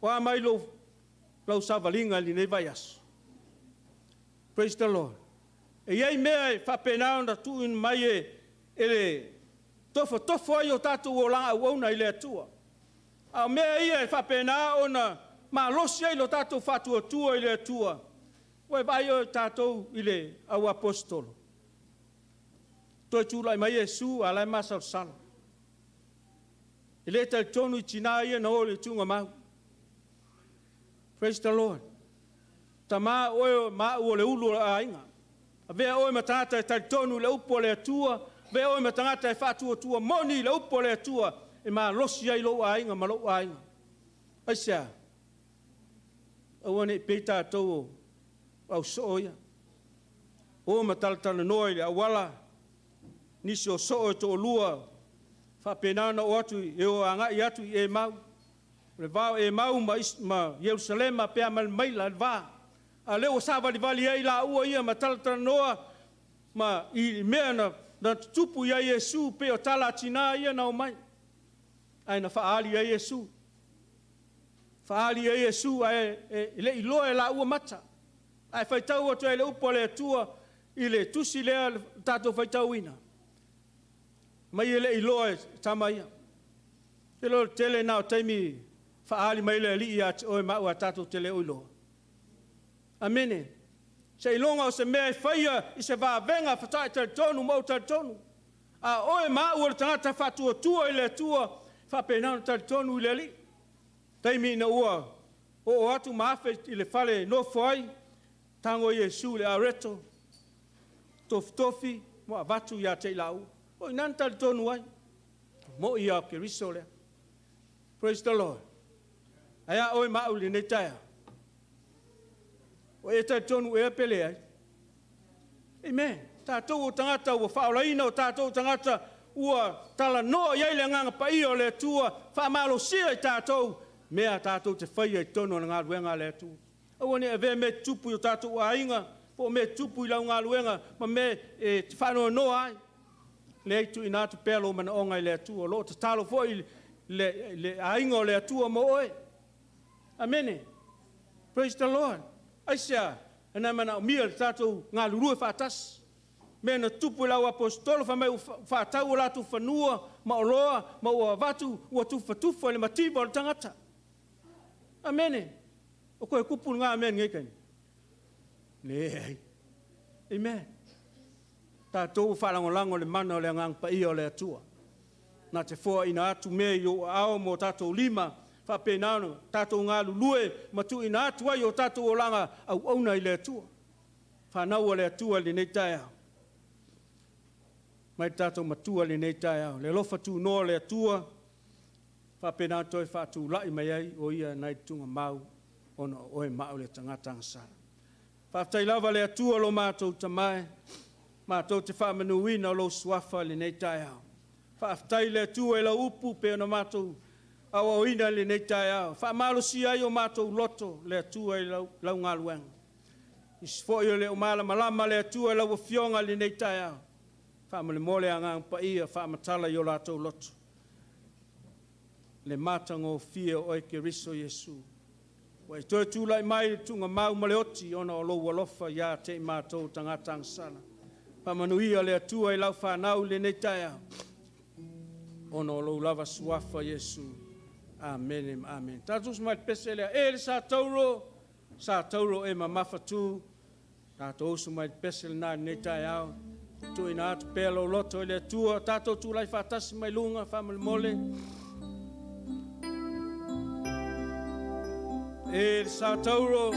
o a mai lau savaliga i lenei vaiaso? Praise the Lord. E i ai mea e faapena ona tuuina mai e tofotofo ai o tatou olaga auauna i le Atua. A o mea ia e faapena ona malosi ai lo tatou faatuatua i le Atua. Ua e vaai oe tatou i le au aposetolo. Toe tulai mai Iesu a o la e masalosalo. E le talitonu i tina ia na o i le tuugamau. Praise the Lord. Tamā oe ma au o le ulu o le aiga. Avea oe ma tagata e talitonu i le upu a le Atua, avea oe ma tagata e faatuatua moni i le upu a le Atua e malosi ai lou aiga ma lou aiga. Aisea? Aua ne i pei tatou o au soo ia. O ma talatalanoa i le auala, nisi o soo e toalua, faapena ona o atu e o agai atu i Emau. O le va o Emau ma Ierusalema pe a ma le maila le va. A o lea ua savalivali ai laua ia ma talatalanoa ma i mea na tutupu ia Iesu pei o tala a tina ia na omai. Ae na faaali ai Iesu. Faaali ai Iesu ae e le i iloa e laua mata. Ae faitau atu ai le upu a le Atua i le tusi lea tatou faitauina, mai e le i iloa e tama ia. Ou te iloa o le tele lena o taimi faaali mai le Alii ia te oe ma au ae tatou te le o iloa. Amene. Seiloga o se mea e faia i se vavega faatoa e talitonu ma ou talitonu. A o oe ma au o le tagata faatuatua i le Atua, e faapena ona talitonu i le Alii. Taimi ina ua oo atu ma afe i le fale e nofo ai, tago Iesu i le areto, tofitofi ma avatu ia te i laua. O i ina na talitonu ai, mo'i ia o Keriso lea. Praise the Lord. Ae a oe ma au i lenei taeao? Ua e talitonu ea pe leai? Amen. Tatou o tagata ua faaolaina, o tatou o tagata ua talanoa i ai le Agaga Paia o le Atua, faamalosia i tatou mea tatou te faia i totonu o le galuega a le Atua. Aua ne i avea mea tutupu i o tatou aiga, po o mea tutupu i lau galuega ma mea e te faanoanoa ai. Leai, tuuina atu pea lou manaoga i le Atua. O lo o tatalo foi le aiga o le Atua mo oe. Amene. Praise the Lord. Aisea? Na manaomia le tatou galulue faatasi. Mea na tutupu i le auaposeitolo, fai mai ua faatau o latou fanua ma oloa ma ua avatu, ua tufatufa i le mativa o le tagata. Amene. O toe tupu lena mea i lenei taimi? Leai. Amen. Tatou ua faalagolago i le mana o le Agaga Paia o le Atua. Na te foaina atu mea i ou aao ma o tatou lima, faapena ona tatou galulue ma tuuina atu ai o tatou olaga auauna i le Atua. Fanau a le Atua i lenei taeao. Mai le tatou Matua i lenei taeao. Le alofa tunoa o le Atua, faapena ona toe faatulai mai ai o Ia nai le tugamau ona o oe ma au le tagata agasala. Faafetai lava le Atua lo matou Tama e, matou te faamanuina lou Suafa i lenei taeao. Faafetai le Atua i lau upu pei ona matou aoaoina i lenei taeao. Faamalosia ai o matou loto le Atua i lau galuega. Nisi foi o le o malamalama le Atua i lau Afioga i lenei taeao. Faamolemole Agaga Paia faamatala i o latou loto le matagofie o oe Keriso Iesu. Ua e toe tulai mai i le tuugamau ma le oti ona o lou alofa ia te i matou tagata agasala. Faamanuia le Atua i lau fanau i lenei taeao ona o lou lava suafa Iesu. Amene ma amene. Tatou usu mai le pese lea, e le sa tauro, sa tauro e mamafatu. Tatou usu mai le pese lena i lenei taeao. Tuuina atu pea lou loto i le Atua. Tatou tulai faatasi mai luga faamolemole. E le sa tauro.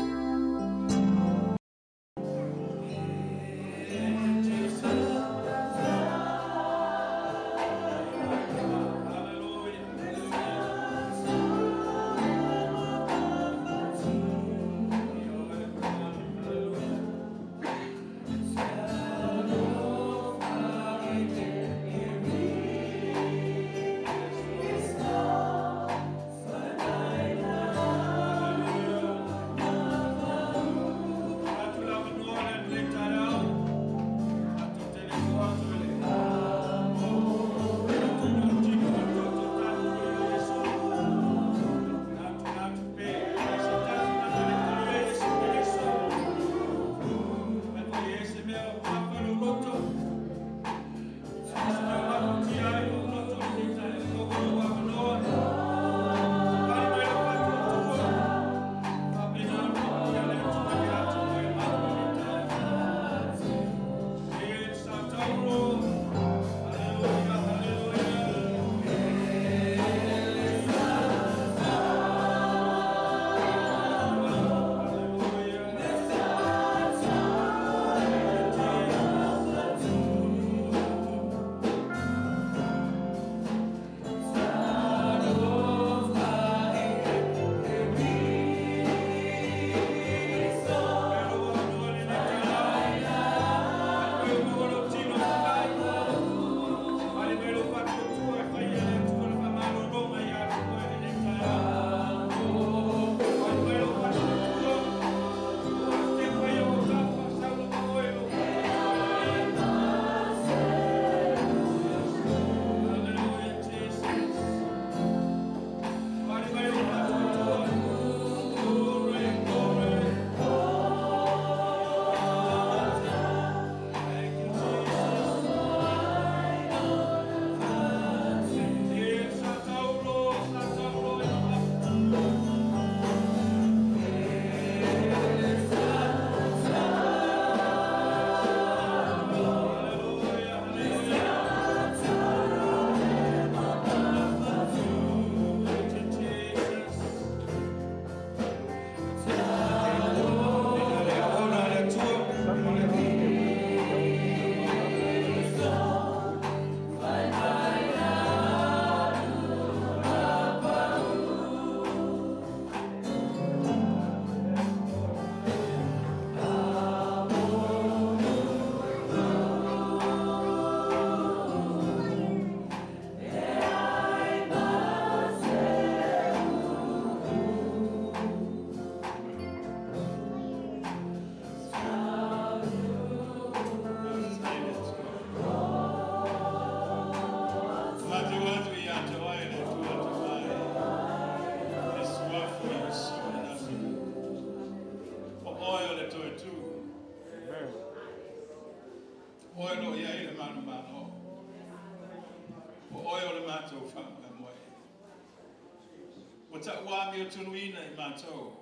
Ua ta'u amiotonu i mātou,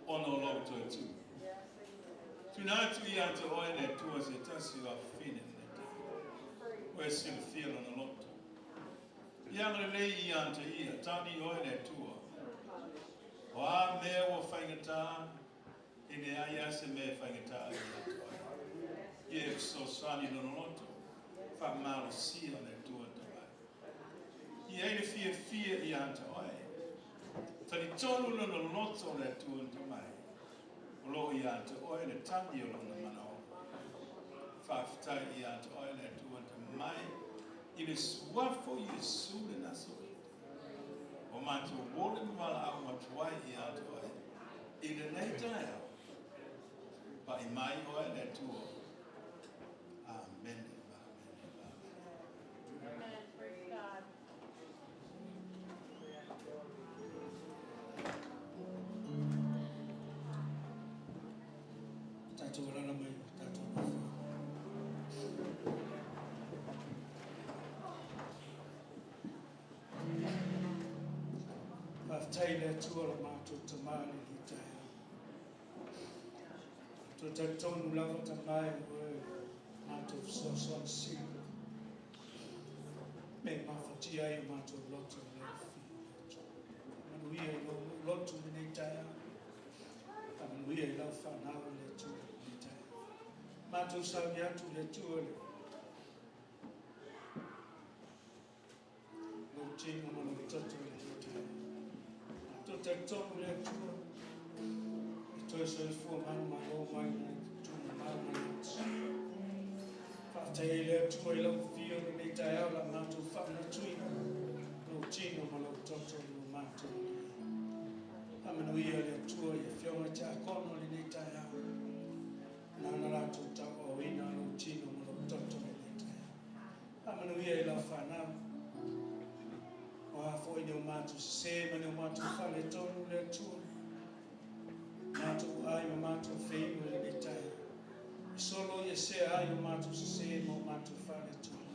ona o lau toe tu. Tuna atu ia te oe le Atua se tasi o afafine le O e silafia lona loto. Ia agalelei ia te ia, tani oe le Atua. O a mea ua faigata, e leai a se mea e faigata ai ia te oe. Ia e fesoasoani lona loto, faamalosia le Atua tamai. Ia ai le fiafia ia te oe. Talitonu lona loto le Atua tamai. O loo ia te oe le tani o lona manaoga. Faafetai ia te oe le Atua tamai i le suafa o Iesu le Nasoreta. O matou ole ma valaau atu ai ia te oe i lenei taeao. Pa'i mai oe le Atua. Amene, amene, amene. Amen. Praise God. Tātou alala mai, tātou nofo. Faafetai le Atua lo matou tamā le li taeao. Toe talitonu lava tamā e oe matou fesoasoani sili. Me mafatia ai o matou loto i lau afio le Atua. Manuia i lou loto lenei taeao. Faamanuia i lau whanau le Atua lenei taeao. Matou sauni atu le Atua le lou tino ma lou toto i lenei taeao. Matou talitonu le Atua e toe soifua manumalo mai le tumau ma le ati. Faafetai ai le Atua i lau afio lenei taeao la matou faamanatuina lou tino ma lou toto i lo matou alii. Faamanuia le Atua i afioga i tiakono lenei taeao. Nana latou tauaoina lou tino ma lou toto lenei taeao. Faamanuia i lau whanau. O a foi ni o mātou sese ma ni o mātou faaletonu le Atua. Mātou ai ma mātou feinu i lenei taeao. I solo ia sea ai o mātou sese ma o mātou faaletonu.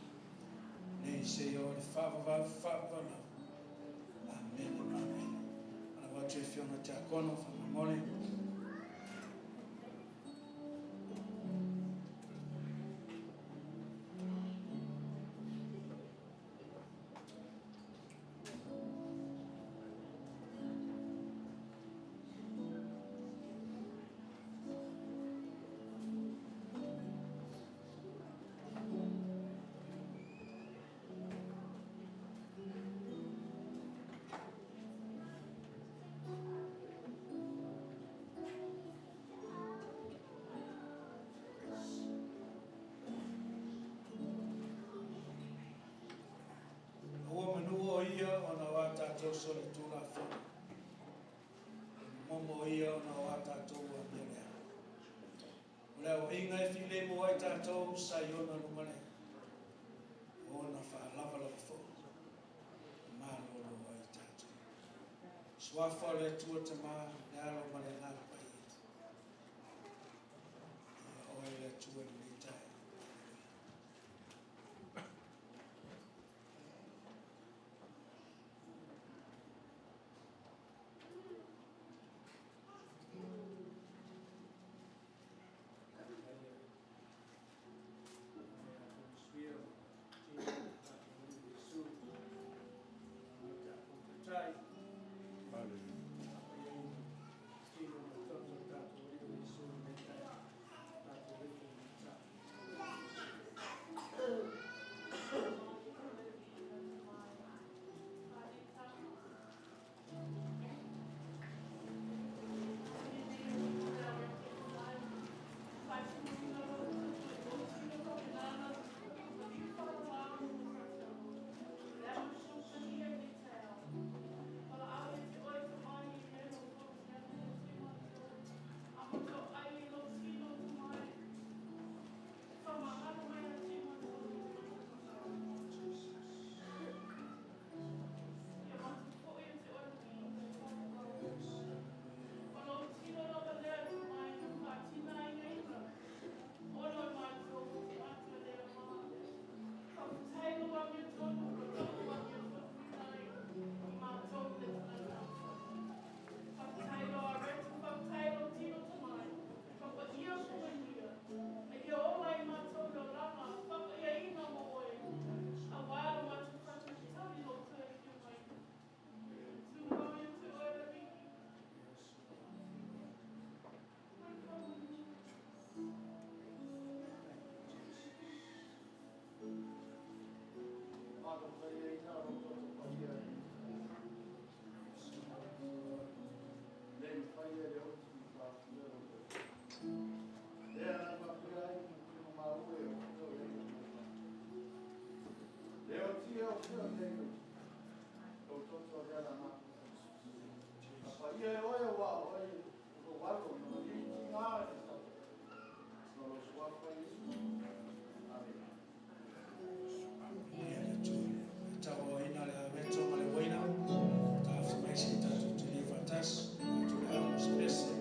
Nei se o le whaavavau whaavalau. Amen, amen. Ala watu e whionga te akono, whamamole. Ua manu o ia o na wā tātou so le tūla whana. Momo o ia o na wā tātou ua mea lea. O lea o inga e while mo ai tātou sa i ona lunga lea. O ona wha lava lava fo. Malo lo ai tātou. Suafa le Atua tamā, le alo ma le ngā pai. Ia oe le Atua lenei taeao. Hallelujah. Paia e oe ua oe o lou alo ma i tiga e tatau. Ona o lou Suafa Iesu. Amene. Ia le Atua. E tauaoina le aveto ma le uaina, taofi mai se i tatou tilia faatasi, tatou le amo se pese.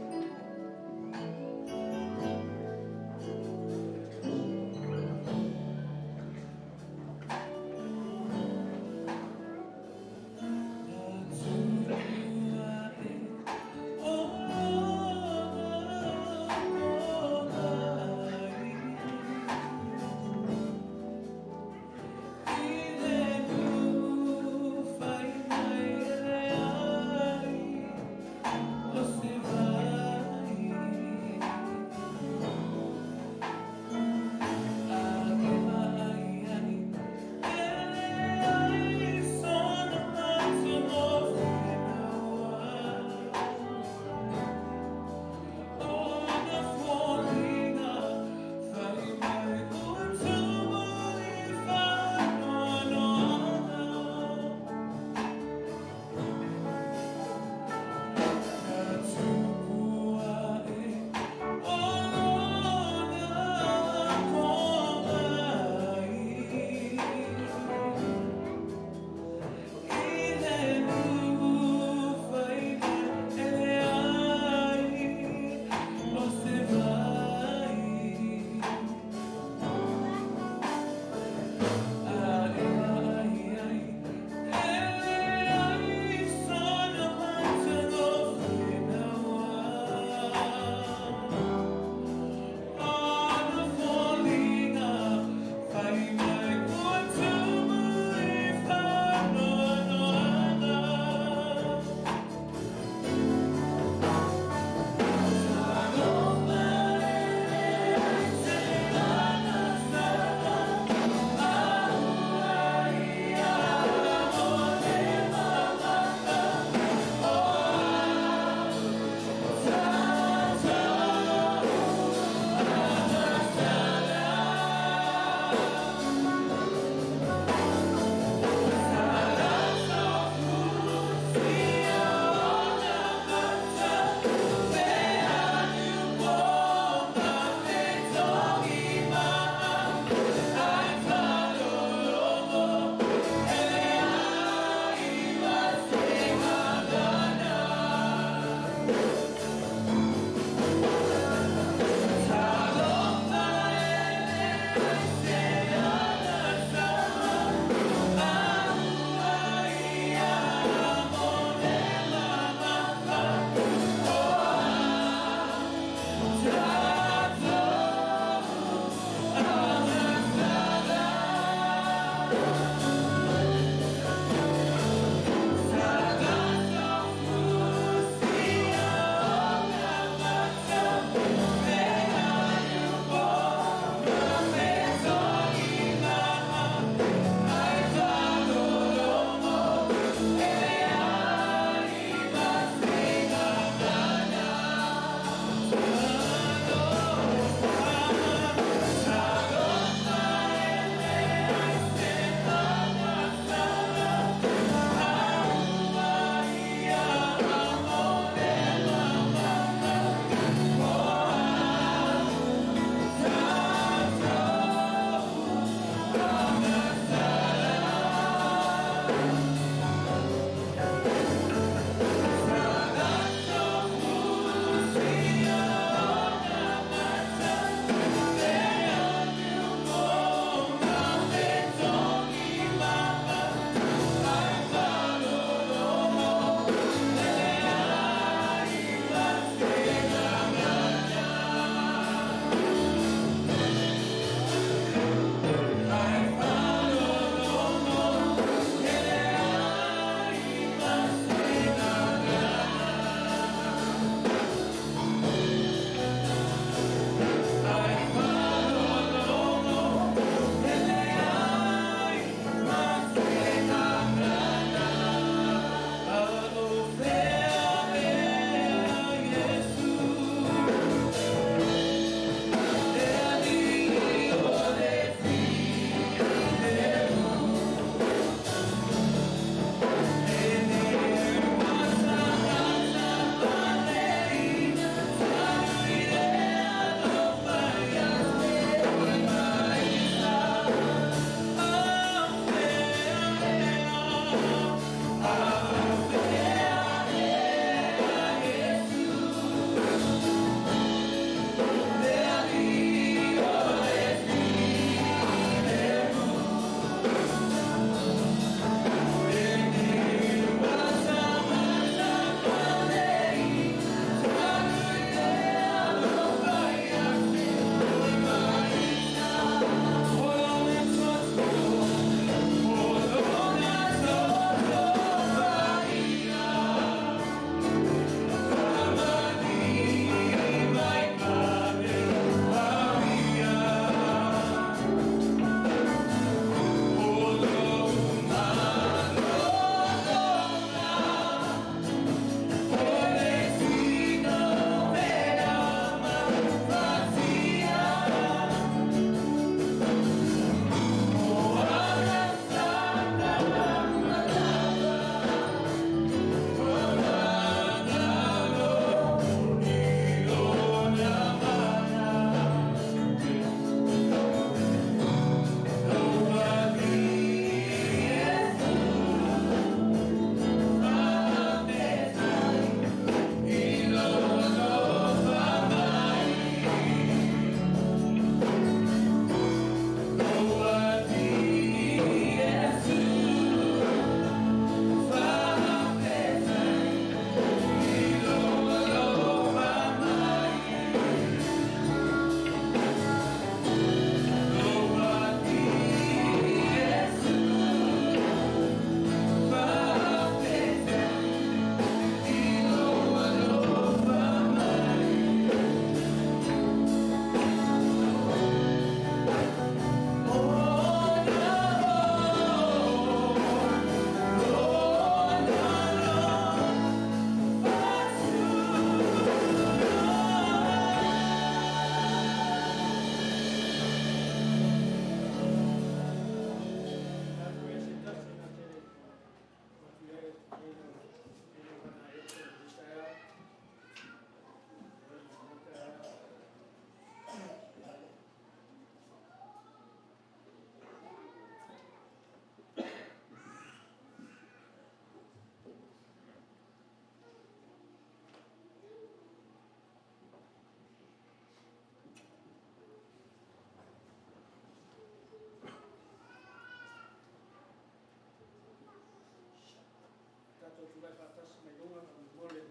Tulai faatasi mai luga faamolemole.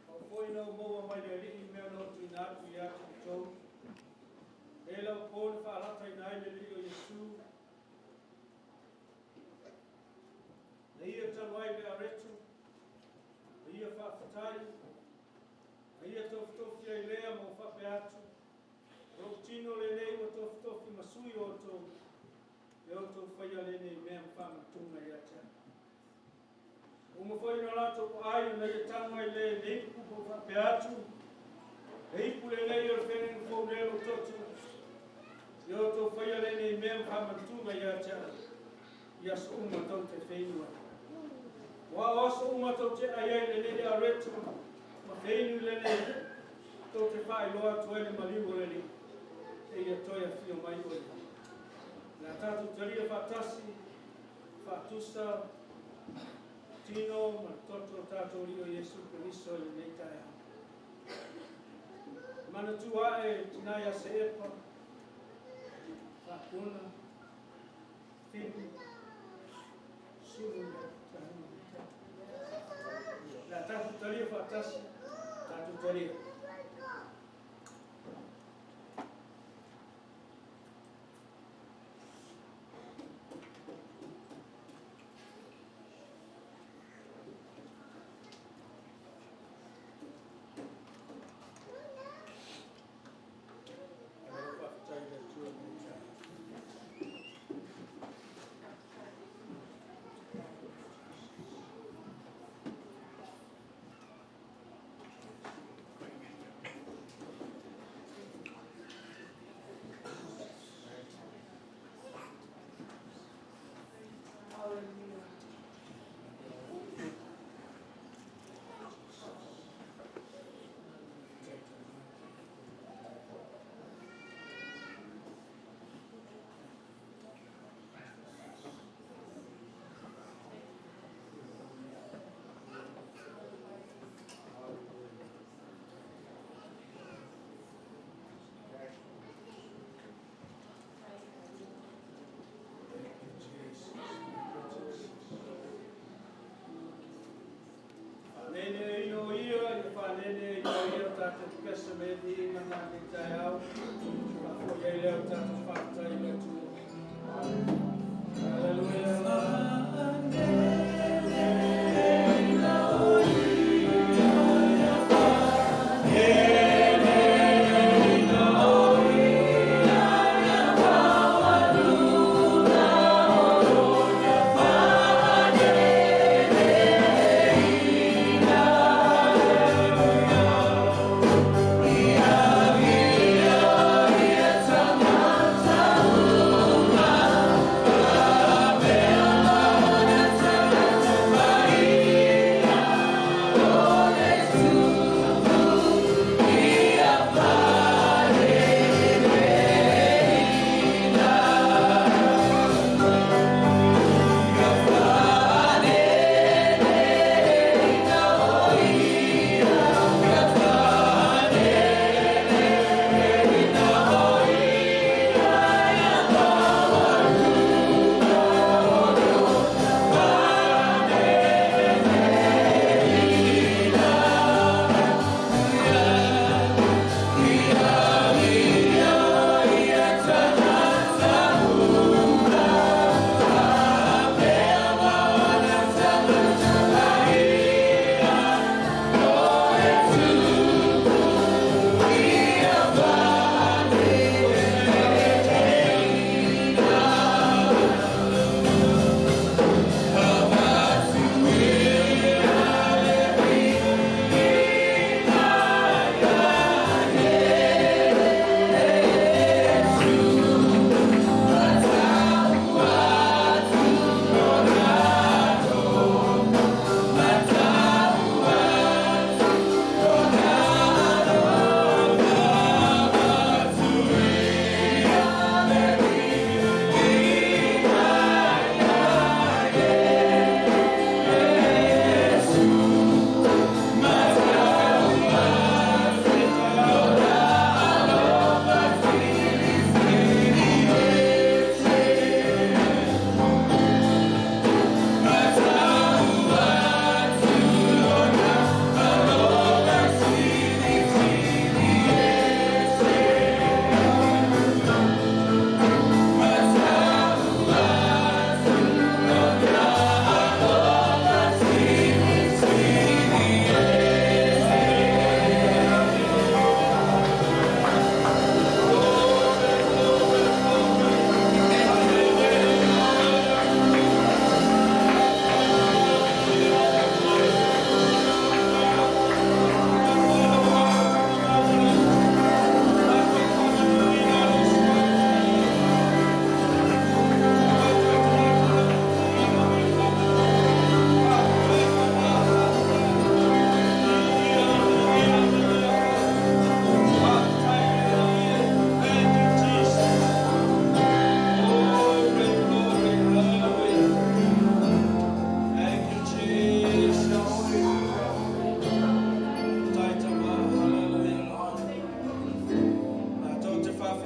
Ua foi na ou maua mai le Alii mea na ou tuuina atu ia te outou, e lau po na faalataina ai le Alii o Iesu, na ia talu ai le areto, na ia faafetai, na ia tofitofi ai lea ma faapea atu, o lou tino lenei ua tofitofi ma sui o outou, e outou faia lenei mea ma faamanatuga ia te au. Uma foi na latou ai na ia tago ai le le ipu po faapea atu, le ipu lenei o le feagaiga fou lea lou toto, ia outou faia lenei mea ma faamanatuga ia te au, i aso uma tou te feinu ai. Ua o aso uma tou te ai ai lenei areto, ma feinu i lenei ipu, tou te faailoa atu ai le maliu o le Alii, seia toe afio mai o ia. Le a tatou talia faatasi, faatusa, tino ma le toto o tatou Alii o Iesu Keriso i lenei taeao. Manatua ae tina ia Seepa, Faapuna, Filu, Sulu le tahu. Le a tatou talia faatasi, tatou talia. Faafetai i le Atua i lenei taeao. Hallelujah. Thank you, Jesus. Thank you, Jesus. Faalele ai o ia, ia faalele ai o ia tatou pese me li inga na nei taeao. Faafoi ai lea o tatou faafetai i le Atua. Hallelujah.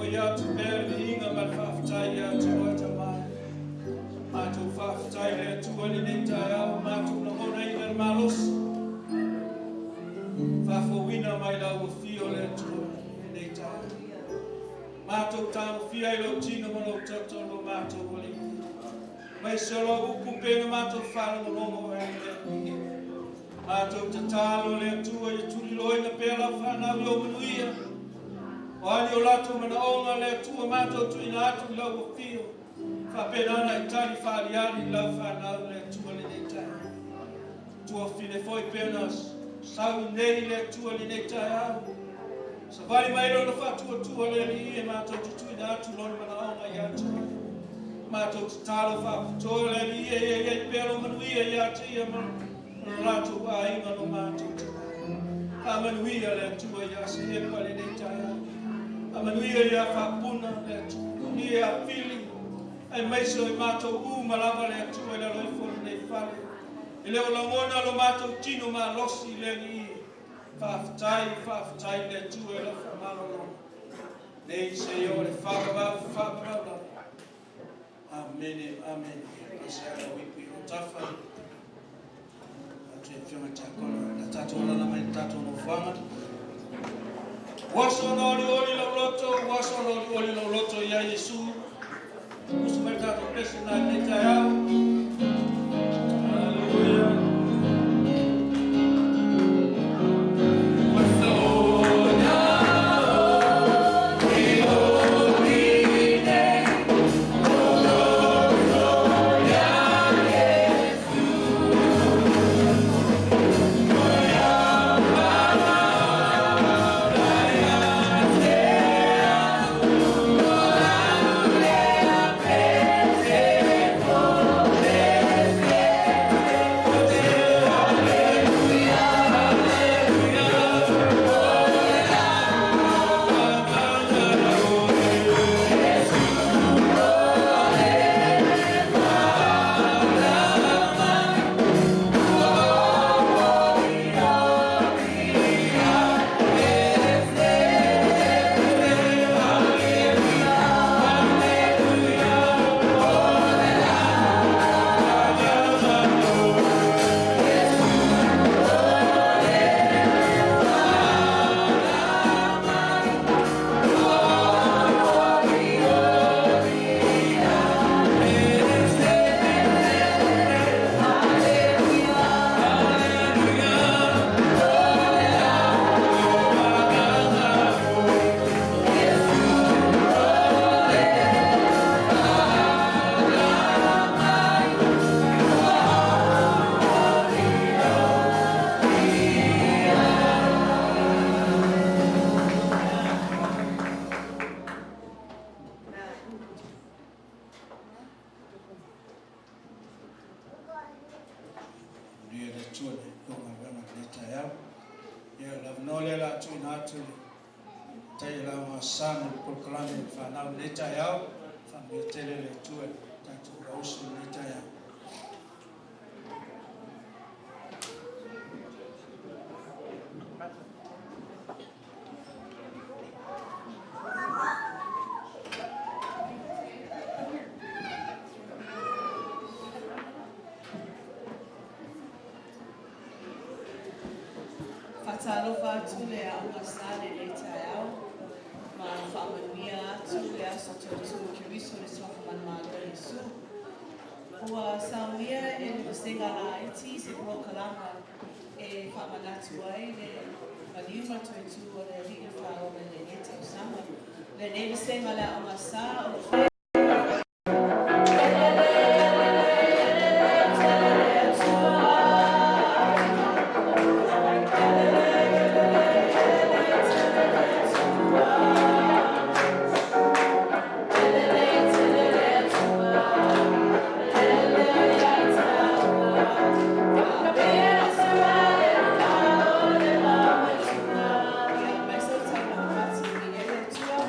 Faafoi atu pea le viiga ma le faafetai ia te Oe Tama. Matou faafetai i le Atua i lenei taeao, ua matou lagonaina le malosi, faafouina mai lau afio le Atua i lenei taeao. Matou tagofia i lou tino ma lou toto lo matou Alii, aemaise o lau upu pei ona matou faalogologo ai le Alii. Matou tatalo le Atua ia tuliloaina pea lau fanau i ou manuia. O a ni o latou manaoga le Atua matou tuuina atu i lau afio, faapena ona e tali faaaliali i lau fanau le Atua lenei taeao. Tuafafine foi pei ona sau nei le Atua lenei taeao, savali mai lona faatuatua le Alii e matou te tuuina atu lona manaoga ia te Oe. Matou tatalo faapitoa le Alii e ia i ai pea lou manuia ia te ia ma lo latou aiga lo matou tina. Faamanuia le Atua ia Seepa lenei taeao. Faamanuia ia Faapuna le Atua. Manuia ia Fili, aemaise o i matou uma lava le Atua i lalo ifo o lenei fale. E le o lagona lo matou tino malosi le Alii. Faafetai, faafetai le Atua i lau faamalologa. Nei seia oo i le faavavau, faavavau lava. Amene, amene. Aise ala uipu i o tafa. Atu i afioga i tiakono. La tatou alala mai le tatou nofoaga. Ua soona olioli lou loto, ua soona olioli lou loto ia Iesu. Usu mai le tatou pese na i lenei taeao. Hallelujah. Ua soona olioli nei lou loto ia Iesu. Manuia le Atua i le tou galuega i lenei taeao. Ia, o le avanoa lea o le a tuuina atu i le Taialaoga Sa mo le polokalame a le fanau i lenei taeao. Faamanuia tele le Atua i le tatou gausu i lenei taeao. Faatalofa atu le Aoga Sa i lenei taeao ma faamanuia atu le aso tootoo o Keriso i le suafa manumalo o Iesu. Ua saunia e le vasega laiti se polokalama e faamanatu ai le maliu ma le toetū o le Alii le Faaola i lenei tausaga. Lenei vasega le Aoga Sa o lo Ia, mai sau tau na mati i ele Atua.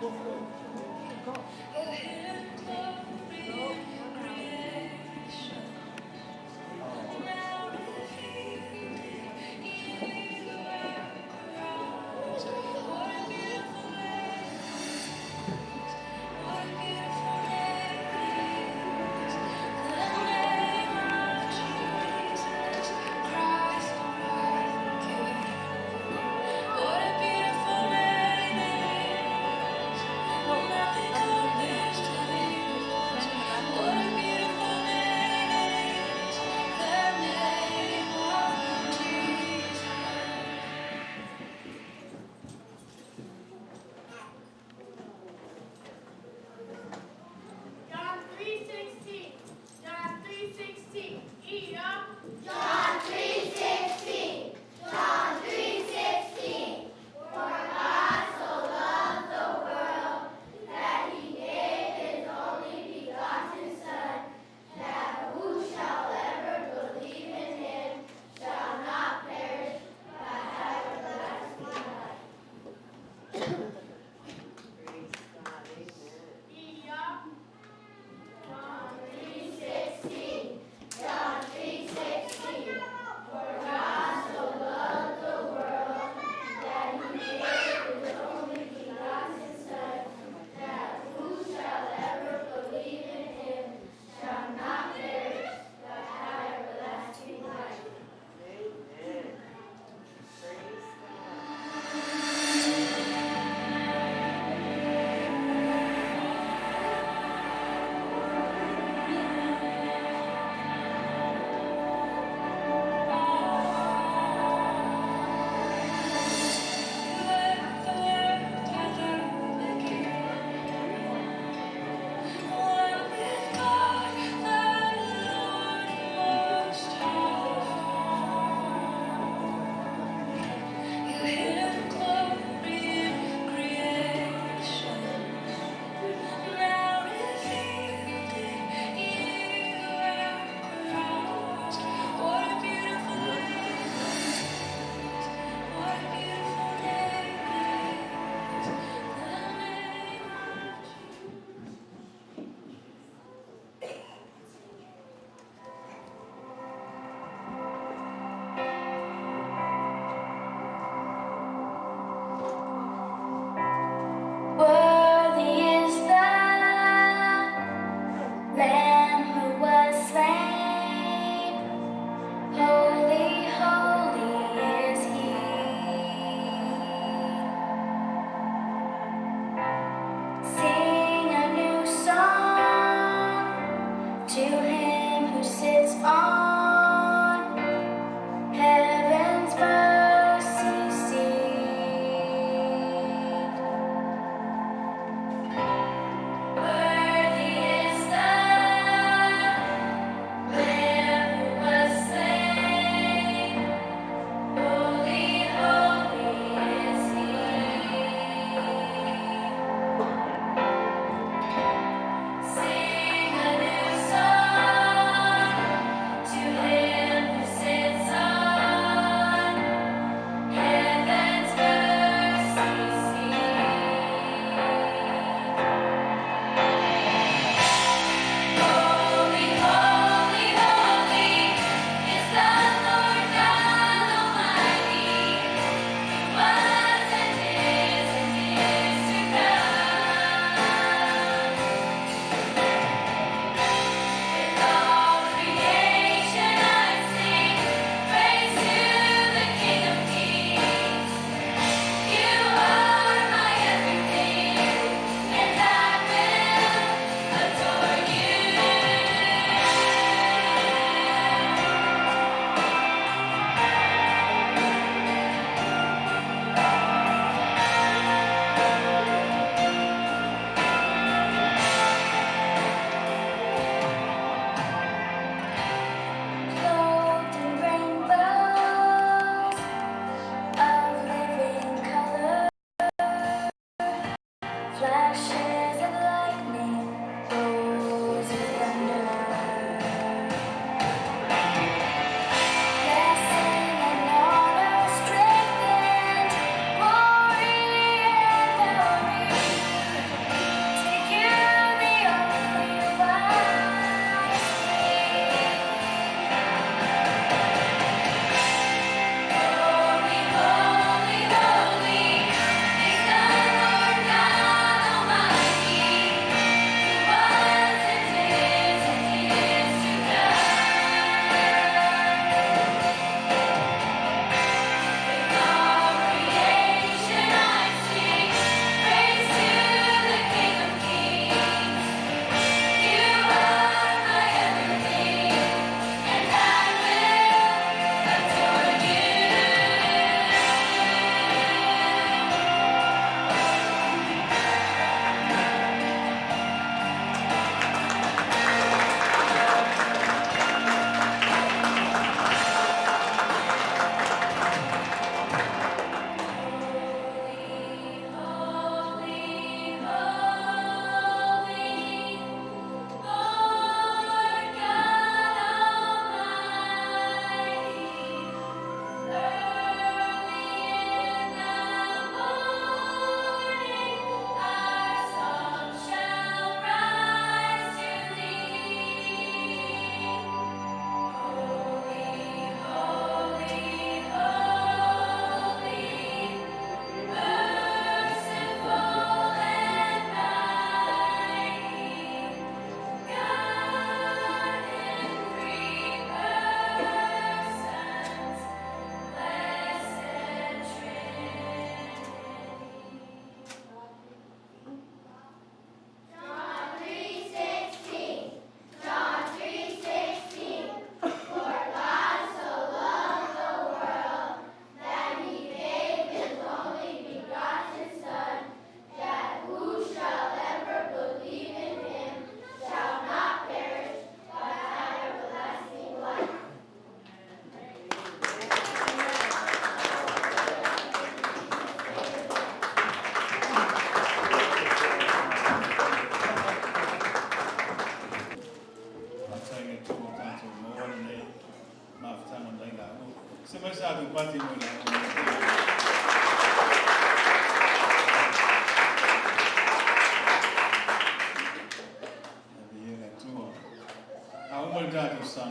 What a beautiful name.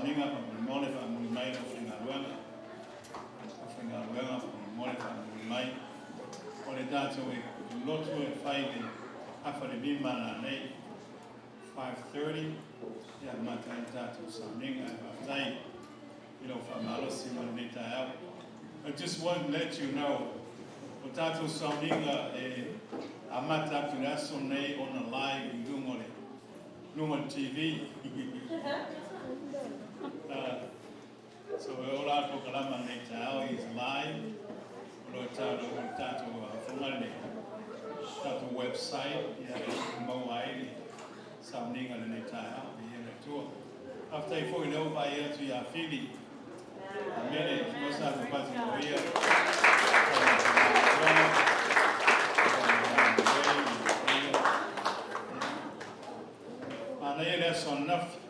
sauniga faamolemole faamuli mai le aufaigaluega aufaigaluega faamolemole faamuli mai o le tatou e lotu e fai le afa le lima lanei 5:30 ia mata ai le tatou sauniga ae faafetai i lou faamalosi ma lenei taeao. I just want to let you know, o tatou sauniga e amata atu le aso nei ona live i luga o le luga o le TV. So e ola le polokalama nei taeao is live. O lo o tatou o le tatou foga le tatou website ia e maua ai le sauniga lenei taeao i le Atua. Faafetai foi lea ua vaai atu ia Fili. Amene, mosa atu pasi o ia. Manaia le aso ananafi.